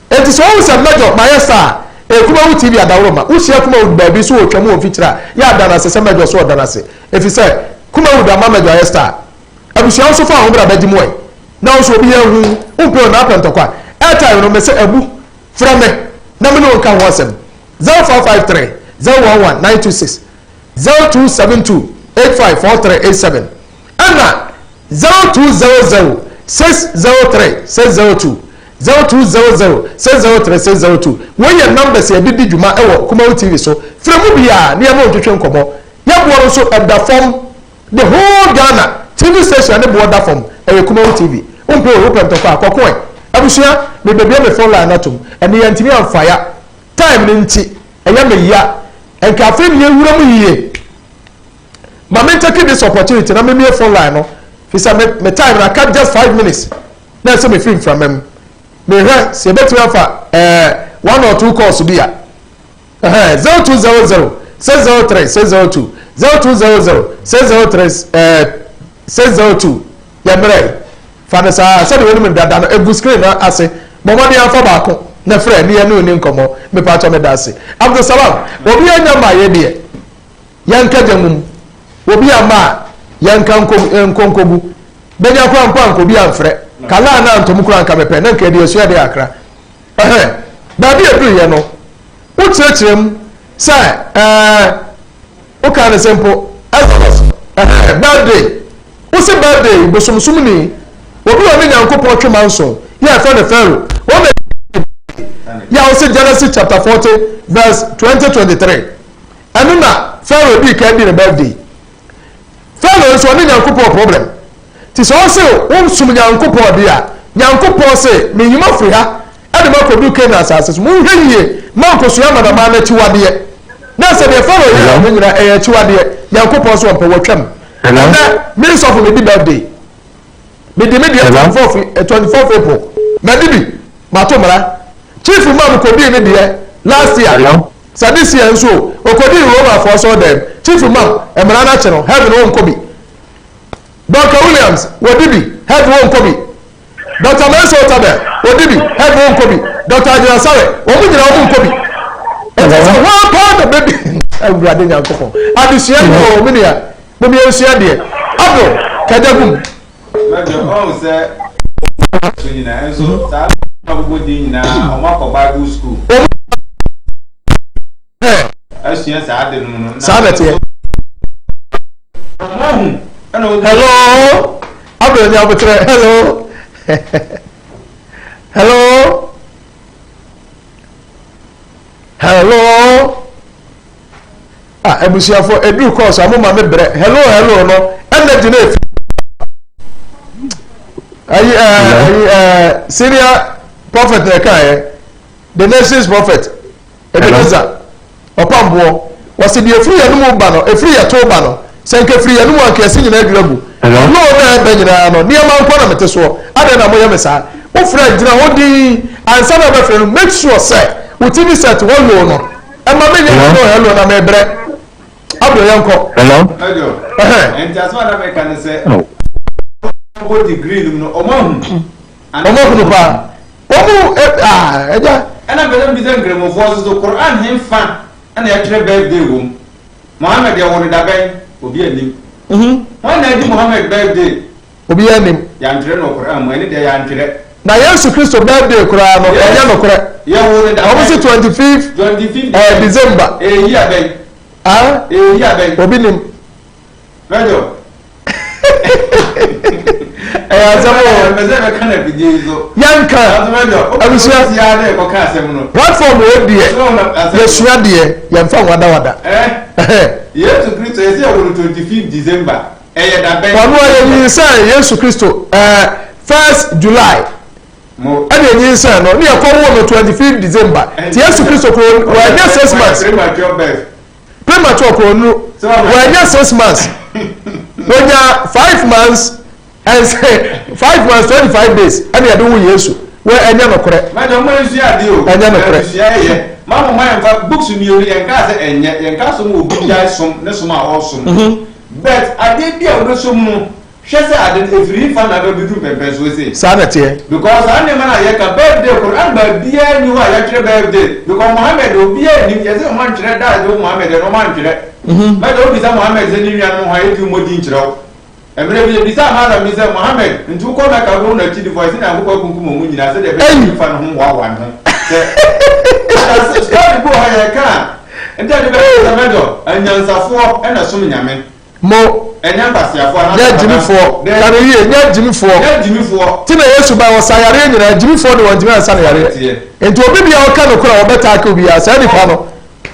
Enti sɛ wohu sɛ Major mayɛ star a, ɛyɛ Kumawu TV adaworoma. Wohyia Kumawood baabi so ɔretwam wɔ mfikyire a, yɛ a da no ase sɛ Major so ɔda no ase. Efisɛ Kumawood ama Major ayɛ star. Abusua wo nso fa wo ho bra bɛgye mu ɛ. Na wo nso obi anhu wo, wompɛ o na apɛ ntɔkwa. Airtime no mese abu, frɛ me na me ne wo nka ho asɛm. 0553 011 926, 0272 854387 ɛna 0200 603 602, 0200 603 602. Wei yɛ numbers a yɛde di dwuma wɔ Kumawu TV so. Frɛ mu biara na yɛne wo ntwetwe nkɔmmɔ. Yɛn boɔ no nso ɛda fam. The whole Ghana TV station a ne boɔ da fam ɛyɛ Kumawu TV. Wompɛ o, wopɛ ntɔkwa a, kɔko ɛ. Abusua, mebɛbue me phone line no atom. Ɛnne yɛantumi amfa ya. Time no nti, ɛyɛ me ya. Nka afei ne yɛwura mu yie. Ma me take this opportunity na memie phone line no. Fi sɛ me, me time no aka just 5 minutes na ɛsɛ mefiri mframa mu. Mehwɛ sɛ yɛbɛtumi afa one or two calls bi a. 0200 603 602, 0200 603 602. Yɛmmerɛ fa no saa sɛdeɛ wɔnim dada no egu screen no ase. Bɔ mmɔden afa baako na frɛ ne yɛne oni nkɔmmɔ. Mepatɔ meda ase. Abdulsalam, obi anya ma yɛ deɛ yɛnka gya mum, obi ama a yɛnka nkonkogu bɛnya kora mpo anka obi amfrɛ kala na ntom kora nka mepɛ na nka yɛde asua deɛ akra. Ɛhɛn, baabi a ɛduruiɛ no, wokyerɛkyerɛ mu sɛ ɛɛ woka ne sɛ mpo Exodus, ɛhɛn, birthday, wose birthday bosomsomni, obi a ɔne Nyankopɔn twe manso, yɛ ɛfɛ ne Pharaoh, wɔn na yɛ a wose Genesis chapter 40 verse 20-23, ɛno na Pharaoh dii kan di ne birthday. Pharaoh nso ɔne Nyankopɔn problem. Nti sɛ ɔse wosom Nyankopɔn de a, Nyankopɔn se, meyi mo afiri ha de mo akɔduru Canaan asase so. Monhwɛ yie ma nkɔsua amanaman no akyiwadeɛ. Na sɛ deɛ Farao yɛɛ no nyinaa ɛyɛ akyiwadeɛ, Nyankopɔn se ɔmpɛ, wɔtwam. Ɛnnɛ, me sɔfo medi birthday. Medi me deɛ 24th April. Madi bi, mato mmara. Chief Imam kɔdii ne deɛ last year. Sɛ this year nso ɔkɔdii Romafoɔ asɔredan mu. Chief Imam, mmara no akye no, heaven ɔnkɔ bi. Dr. Williams, wɔdi bi, heaven wɔnkɔ bi. Dr. Mensah Otabil, wɔdi bi, heaven wɔnkɔ bi. Dr. Agyina Sare, wɔn nyinaa wɔn nkɔ bi. Ɛti sɛ wɔn paa na bɛbi Awurade Nyankopɔn. Adesua yi wɔ wɔn nua, mo mi nsua deɛ. Abdul, kagya gum. Mɛjọ ɔn sɛ so nyinaa nso saa agogo din nyinaa wɔn akɔ Bible school. Asua saa ade no mu no. Saa na ɛteɛ. Hello, Abdul ni abotrɛ. Hello, hello, hello. Ah, abusuafo eduru kɔɔso a mo ma me brɛ. Hello, hello no ɛna gyina efi. Ayi ɛɛ ayi ɛɛ senior prophet na ɛka yɛ, the nation's prophet Ebenezer ɔpamboɔ, wɔsi deɛ efiri yɛn mu ba no, efiri yɛ to ba no, sɛ nka efiri yɛn mu anka yɛsi nyinaa adwira gu. Hello na ɛbɛ nyinaa no, nneɛma nko na mete soɔ, adɛn na moyɛ me saa? Wofrɛ gyina hɔ dinn ansa na wobɛfrɛ no, make sure sɛ wo TV set hɔ low no, ɛma menyɛ hello hello na mebrɛ. Abro yɛnkɔ. Hello. Ɛhɛn. Nti asɛm a na meka ne sɛ, ɔmo degree no mu no, ɔmo ahu. Ɔmo ahunu paa. Ɔmo ah ɛgya. Ɛna mpɛ sɛ mbisa nkramofoɔ nso so Quran he fa ɛna yɛtwerɛ birthday wɔ mu? Mohammed yɛwoo no dabɛn? Obi annim. Hwan na adi Mohammed birthday? Obiara nnim. Yɛantwerɛ no wɔ Quran mu, ɛne deɛ yɛantwerɛ. Na Yesu Kristo birthday koraa no ɛnyɛ nokorɛ. Yɛwoo no dabɛn? Ɔmo se 25th December. Ɛyɛ year bɛn? Ah? Ɛyɛ year bɛn? Obi nim. Mɛjɔ. Ɛyɛ asɛm o. Yɛnka abusua platform wɔ deɛ yɛsua deɛ yɛnfa nwadawada. Yesu Kristo yɛsɛ yɛwɔ no 25 December ɛyɛ da bɛn? Ɔno a yɛnyinsɛn Yesu Kristo ɛɛ 1st July ɛna yɛnyinsɛn no ne yɛkɔ wo no 25 December ti Yesu Kristo kuro wɔanya 6 months. Premature birth. Premature kuro nuru wɔanya 6 months, wɔnya 5 months and 5 months 25 days ɛna yɛde wo Yesu. Wei ɛnyɛ nokorɛ. Mɛdɔ mo nsua adeɛ o. Ɛnyɛ nokorɛ. Adesua yɛ. Ma mo ma yɛnfa books mmienu yɛn kaa sɛ ɛnyɛ yɛn kaa som obi gyae som ne som a ɔresom. But adeɛ bi a wobɛsom no hwɛ sɛ ade no ɛfiri hefa na aba bɛduru mpɛmpɛnsoɔ sei. Saa na ɛteɛ. Because saa nneɛma no a yɛka birthday Quran baabiara nni hɔ a yɛatwerɛ birthday because Mohammed obiara nnim yɛse ɔmo antwerɛ da a yɛde wo Mohammed ɛno ɔmo antwerɛ. Mɛdɔ wobisa Mohammed sɛ ne nuanom hwan yɛntumi mmɔ din nkyerɛ wo. Mmerɛ bi yɛbisaa Mallam bi sɛ, Mohammed, nti wokɔ Mecca wobɛhu n'akyidifoɔ a, ɛse Nyankopɔn akunkum wɔn nyinaa sɛdeɛ ɛbɛyɛ a ɔmfa ne ho nhoahoa ne ho sɛ Anaase story bi wɔ hɔ yɛka a, nti ade bɛka sɛ Mɛdɔ, anyansafoɔ na ɛsom Nyame, Mo, ɛnyɛ nkwaseafoɔ anaasɛ nyɛ agyimifoɔ, ka no yie, nyɛ agyimifoɔ. Nyɛ agyimifoɔ. Nti na Yesu bae, ɔsaa yareɛ nyinaa, agyimifoɔ de wɔntumi ansa no yareɛ. Nti obi biara ɔka nokorɛ a wɔbɛtaake obiara, saa nipa no.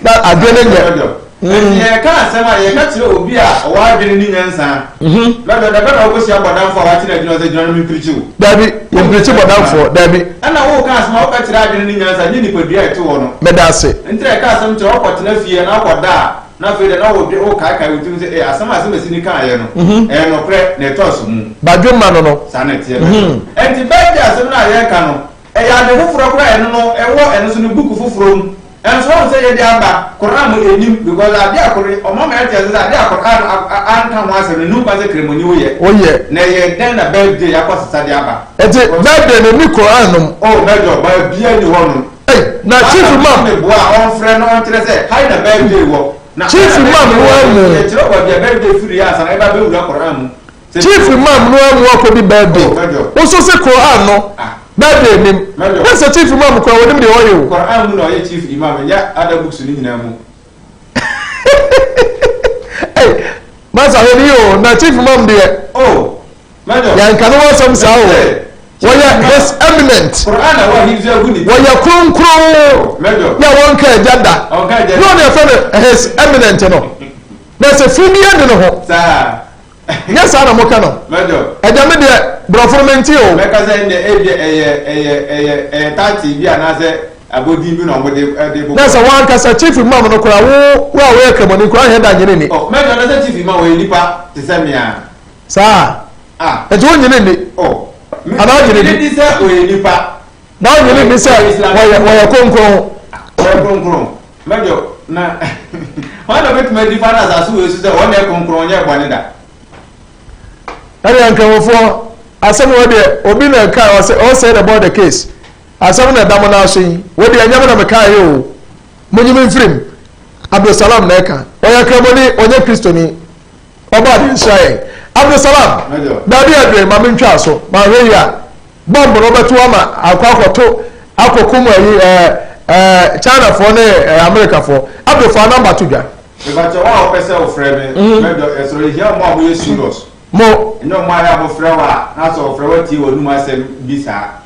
na adwene nyɛ. Enti yɛreka asɛm a, yɛka kyerɛ obi a ɔwɔ adwene ne nyansa. Mɛdɔ, da bɛn na wokɔhyia bɔdamfoɔ a wakye no agyina hɔ sɛ gyina no mempirikyi wo? Dabi, yɛmpirikyi bɔdamfoɔ, dabi. Ɛnna woreka asɛm a, woka kyerɛ adwene ne nyansa, nyɛ nipadua a ɛte hɔ no. Meda ase. Enti na yɛka asɛm kyerɛ wo, wokɔtena fie anaa wokɔda a, na afei deɛ na wodwe, wokaekae wo tirim sɛ, Ee, asɛm a Asemasi no kaeɛ no, ɛyɛ nokorɛ, na ɛtɔ aso mu. Badwemma no no. Saa na ɛteɛ, mɛdɔ. Enti birthday asɛm no a yɛreka no, Ɛyɛ ade foforɔ koraa a ɛno no ɛwɔ ɛno nso no book foforɔ mu ɛnso wahu sɛ yɛde aba Qur'an mu ɛnim because adeɛ a Qur ɔma ma yɛte ase sɛ adeɛ a Qur'an anka ho asɛm no ɛnni kwan sɛ kramoni woyɛ Woyɛ. Na ɛyɛ dɛn na birthday akɔ sesa de aba Nti birthday no ɛnni Qur'an no mu. Oh mɛdɔ baabiara nni hɔ nom. Ei na chief imam. Pastor bi meboa a ɔnfrɛ na ɔnkyerɛ sɛ ha na birthday wɔ na Chief ha na imam birthday no wɔ amu. Yɛkyerɛ wo baabi a birthday firi ansa na ɛba abɛwura Qur'an mu. Chief Imam no amu akɔdi birthday. Wo nso se Quran no birthday nim. Na sɛ Chief Imam koraa wɔnim deɛ ɔyɛ o. Quran mu na ɔyɛ Chief Imam ɛnyɛ other books no nyinaa mu. Ei, masa hwɛ ni o, na Chief Imam deɛ. Oh, Major. Yɛnka ne ho asɛm saa o. Wɔyɛ His Eminent. Quran na wɔahifzi agu ne ti. Wɔyɛ kronkron. Major. Yɛ wɔnka agya da. Ɔnka agya da. Yɛ ɔne ɛfɛ no His Eminent no. Na sɛ fi bi ɛne ne ho. Saa. Nyɛ saa na moka no. Agya me deɛ borɔfo no mente o. Mɛka sɛ ɛnde ebia ɛyɛ ɛyɛ ɛyɛ ɛyɛ title bi anaasɛ abodin bi na wɔde ɛde bobɔ. Na sɛ wankasa chief imam no koraa wo wo a woyɛ kramoni koraa nhɛ da nyene ni. Oh mɛdɔ na sɛ chief imam ɔyɛ nipa te sɛ me a. Saa. Ah. Nti wo nyene ni. Oh. Anaa ɔnyene di. Megye di sɛ ɔyɛ nipa. Na ɔnyene ni sɛ wɔyɛ wɔyɛ kronkron. Wɔyɛ kronkron. Mɛdɔ na hwan na obetumi adi fa no asase wei so sɛ wɔn na ɛyɛ kronkron ɔnyɛɛ bɔne da. Ɛdeɛ nkramofoɔ asɛm wɔ deɛ obi na ɛka ɔsɛ ɔsɛ the board the case asɛm na ɛda mo nan so yi wɔ deɛ ɛnyɛ mo na meka yɛ o mo nyi me mfirim Abdulsalam na ɛka ɔyɛ kramoni ɔnyɛ kristoni ɔbɔ ade nhyira yɛn Abdulsalam baabi adwene ma mentwa so ma hwɛ yi a Bɔmb no bɛto ama akɔ akɔto akɔkum ayi ɛɛ ɛɛ Chinafoɔ ne ɛɛ Amerikafoɔ. Abdo fa number to dwa. Mepakyɛ wo a wopɛ sɛ wo frɛ me mɛdɔ yɛsrɛ yɛhia ɔmo a moyɛ serious. Mo. Ɛnyɛ ɔmo a yɛ a mo frɛ wo a na sɛ ɔfrɛ wo atie w'anum asɛm bi saa.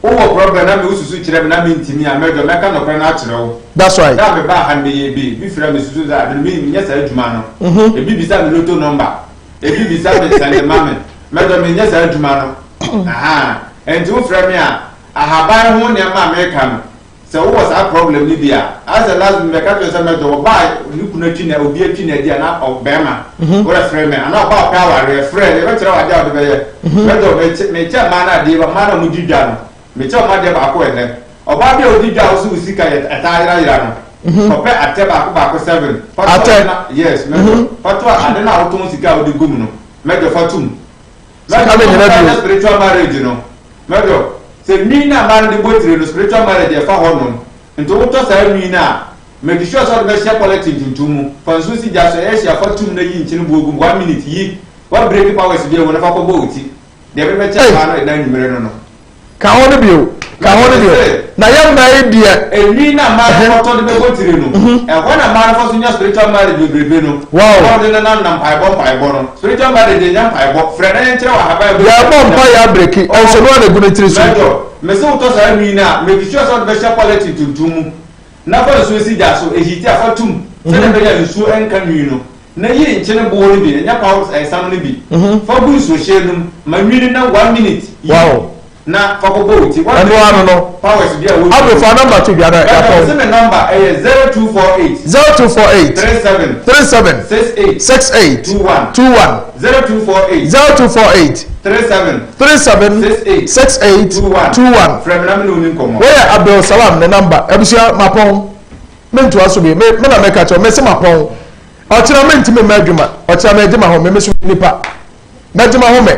Wo wɔ problem na me wo susu kyerɛ me na me ntimi a mɛdɔ mɛka nɔkorɛ no akyerɛ wo. That's right. Da a me baa ha no meyɛ bi bi frɛ me susu sɛ me no me nyɛ saa adwuma no. Ebi bisa me lotto number. Ebi bisa me sɛnde ma me. Mɛdɔ menyɛ saa adwuma no. Ahaa. Ɛnti wo frɛ me a, ahaban ho nneɛma a meka no, sɛ wowɔ saa problem no bi a, ayɛ sɛ last week mebɛka kyerɛ wo sɛ mɛdɔ ɔbaa a ne kunu atwi na obi atwi no adi anaa ɔbɛrima, wode frɛ me anaa ɔbaa a ɔpɛ awareɛ, frɛ, yɛbɛkyerɛ wo adeɛ a wode bɛyɛ. Mɛdɔ, mekyɛ mekyɛ mmaa no adeɛ, mmaa no a wɔdi dwa no, mekyɛ wɔn adeɛ baako ɛnnɛ. Ɔbaa bi a ɔdi dwa a wose wo sika yɛ ɛtaa yerayera no, kɔpɛ atɛ baako baako seven, fa to Atɛ? ade no a, yes, mɛdɔ, fa to ade no a wotɔn sika a wode gu mu no, mɛdɔ fa to mu. Sika no nyina bio. Spiritual marriage no mɛdɔ sɛ nwi na mmaa no de bɔ tire no spiritual marriage ɛfa hɔ nom nti wotɔ saa nwi no a make sure sɛ ɔde bɛhyɛ polythene tuntum mu fa nsuo si gya so ɛyɛ hye a fa tum na yi nkyene buo gu mu one minute yi wa break powers bi awu na fa kɔ bɔ wo ti deɛ mebɛkyɛ mmaa no ɛna anwummere no no. Ka ho no bio, ka ho no bio. Na yɛn mmaa yi deɛ. Enwi na mmaa no kɔtɔ de bɛbɔ tiri no, ɛhɔ na mmaa no fa so nya spiritual marriage bebrebe no. Wow. Na wɔde nenam nam mpaebɔ mpaebɔ no. Spiritual marriage deɛ nyɛ mpaebɔ. Frɛ na yɛnkyerɛ wo ahaban a ɛbɛtumi Yɛbɔ mpaeɛ abreki, nso no ara na egu ne tiri so. Mɛdɔ, mese wotɔ saa nwi no a, make sure sɛ wode bɛhyɛ polythene tuntum mu, na fa nsuo si gya so, ɛhiiti a, fa tom, sɛdeɛ ɛbɛyɛ a nsuo nka nwi no. Na yi nkyene boɔ no bi, ɛnyɛ paw ɛsam no bi, fa gu nsuohyɛn no mu, ma nwi no nna one minute, yi. Wow. Na fa kɔbɔ wo ti. Ɛno ano no. Powers bi a wɔ. Abro fa number to dwa na yɛapɔn. Ɛna me number ɛyɛ 0248. 0248. 37. 37. 68. 68. 21. 21. 0248. 0248. 37. 37. 68. 68. 21. 21. Frɛ me na me ne wo ni nkɔmmɔ. Wɔyɛ Abdul Salam ne number. Abusua mapɔn. Mentoa so bi. Me me na mɛka kyerɛ. Mɛsɛ mapɔn. Ɔkyerɛ mentumi mma adwuma. Ɔkyerɛ mɛgye ma home. Me so nipa. Mɛgye ma home.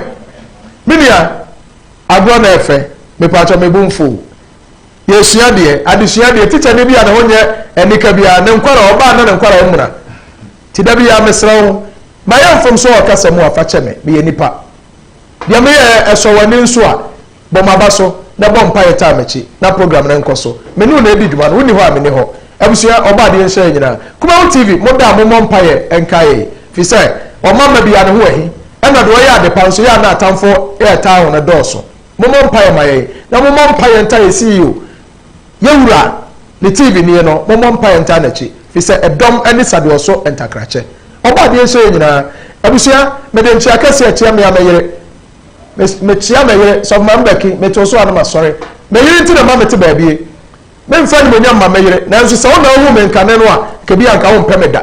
Me nua agorɔ na ɛfɛ. Mepatwɔ me bo mfo. Yɛsua deɛ, adesua deɛ, tikyani bi a ne ho nyɛ anika biara, ne nkwara, ɔbaa na ne nkwara mmuna. Nti da biara mesrɛ wo, mayɛ mfomsoɔ wɔ kasa mu a, fa kyɛ me, meyɛ nipa. Deɛ meyɛɛ ɛsɔ w'ani nso a, bɔ m'aba so na bɔ mpaeɛ taa m'akyi na program no nkɔ so. Me ne wo na ɛdi dwuma no, wonni hɔ a menni hɔ. Abusua, Ɔbɔadeɛ nhyira yɛn nyinaa. Kumawu TV, mo da a mommɔ mpaeɛ nkae yɛn, firi sɛ ɔmamma biara ne ho ahi, ɛna deɛ ɔyɛ adepa nso yɛ a na atamfoɔ retaa ho no dɔɔso. Mommɔ mpaeɛ ma yɛn, na mommɔ mpaeɛ ntaa yɛn CEO, yɛn wura, ne TV nie no, mommɔ mpaeɛ ntaa n'akyi, firi sɛ ɛdɔm ne sadeɛ so ntakrakyɛ. Ɔbɔadeɛ nhyira yɛn nyinaa. Abusua, mede nkyea kɛseɛ kyea me ara me yere. Me, mekyea me yere, Sɔfo Maame Becky, mete wo so a na masɔre. Me yere nti na ɛma mete baabie. Memfa animuonyam mma me yere, nanso sɛ wo na wohu me nkane no a, nka bi a nka wompɛ me da.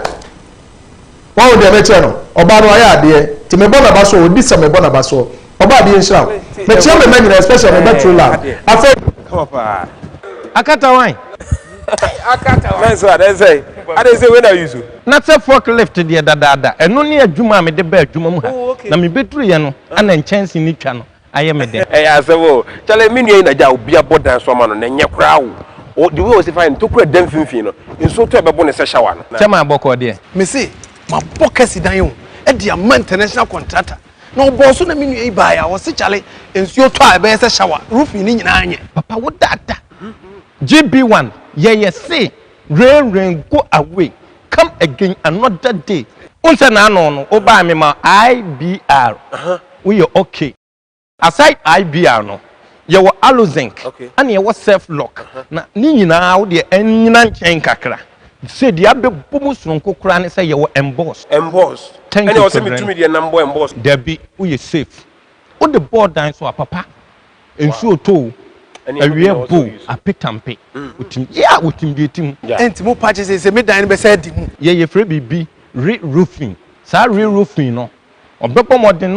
Wahu deɛ mekyerɛ no? Ɔbaa no wayɛ adeɛ, nti mebɔ n'aba so, ɔdi sɛ mebɔ n'aba soɔ. Ɔbaa adeɛ nhyira wo. Mekyea me mma nyinaa, especially me ba True Love. Afei. Akata wan? Nanso a, dɛn Adɛn sɛ wei na use? Na sɛ fork lift deɛ dadaada, ɛno ne adwuma a mede baa adwuma mu ha, na mebɛduruiɛ no na nkyɛnse no twa no ayɛ me dɛ. Ɛyɛ asɛm o. Kyale me nua yi na gya obi abɔ dan so ama no na ɛnyɛ koraa o. O the way ɔsi fa yɛ no tokura da mfimfini no nsuo tɔ ɛbɛbo no sɛ shower no. Kyɛ ma bɔkɔɔ deɛ. Me se mabɔ kasi dan o de ama international contractor na ɔbɔɔ so na me nua yi baeɛ a ɔse kyale nsuo tɔ a ɛbɛyɛ sɛ shower roofing no nyinaa nyɛ. Papa wo dada. GB one yɛyɛ se rain rain go away come again another day. Wohu sɛ n'ano no wobaa me ma IBR woyɛ okay. Aside IBR no yɛwɔ Alozinc ɛna yɛwɔ Self Lock na ne nyinaa wo deɛ ɛnyina nkyɛn kakra. Sɛ deɛ abɛbɔ mu sononko koraa ne sɛ yɛwɔ Emboss. Emboss. Thank Ɛna you ɔsɛ Sovereign. metumi deɛ nam bɔ emboss. Dabi woyɛ safe. Wode bɔɔ dan so a papa nsuo tɔ o awia bɔ o apetampe otim yeah otim deɛ ɛtim. Ɛnti mo pa kyɛ sɛ sɛ me dan no bɛsɛ adi mu. Yɛ yɛfrɛ biribi re roofing saa re roofing no ɔbɛbɔ mmɔden na.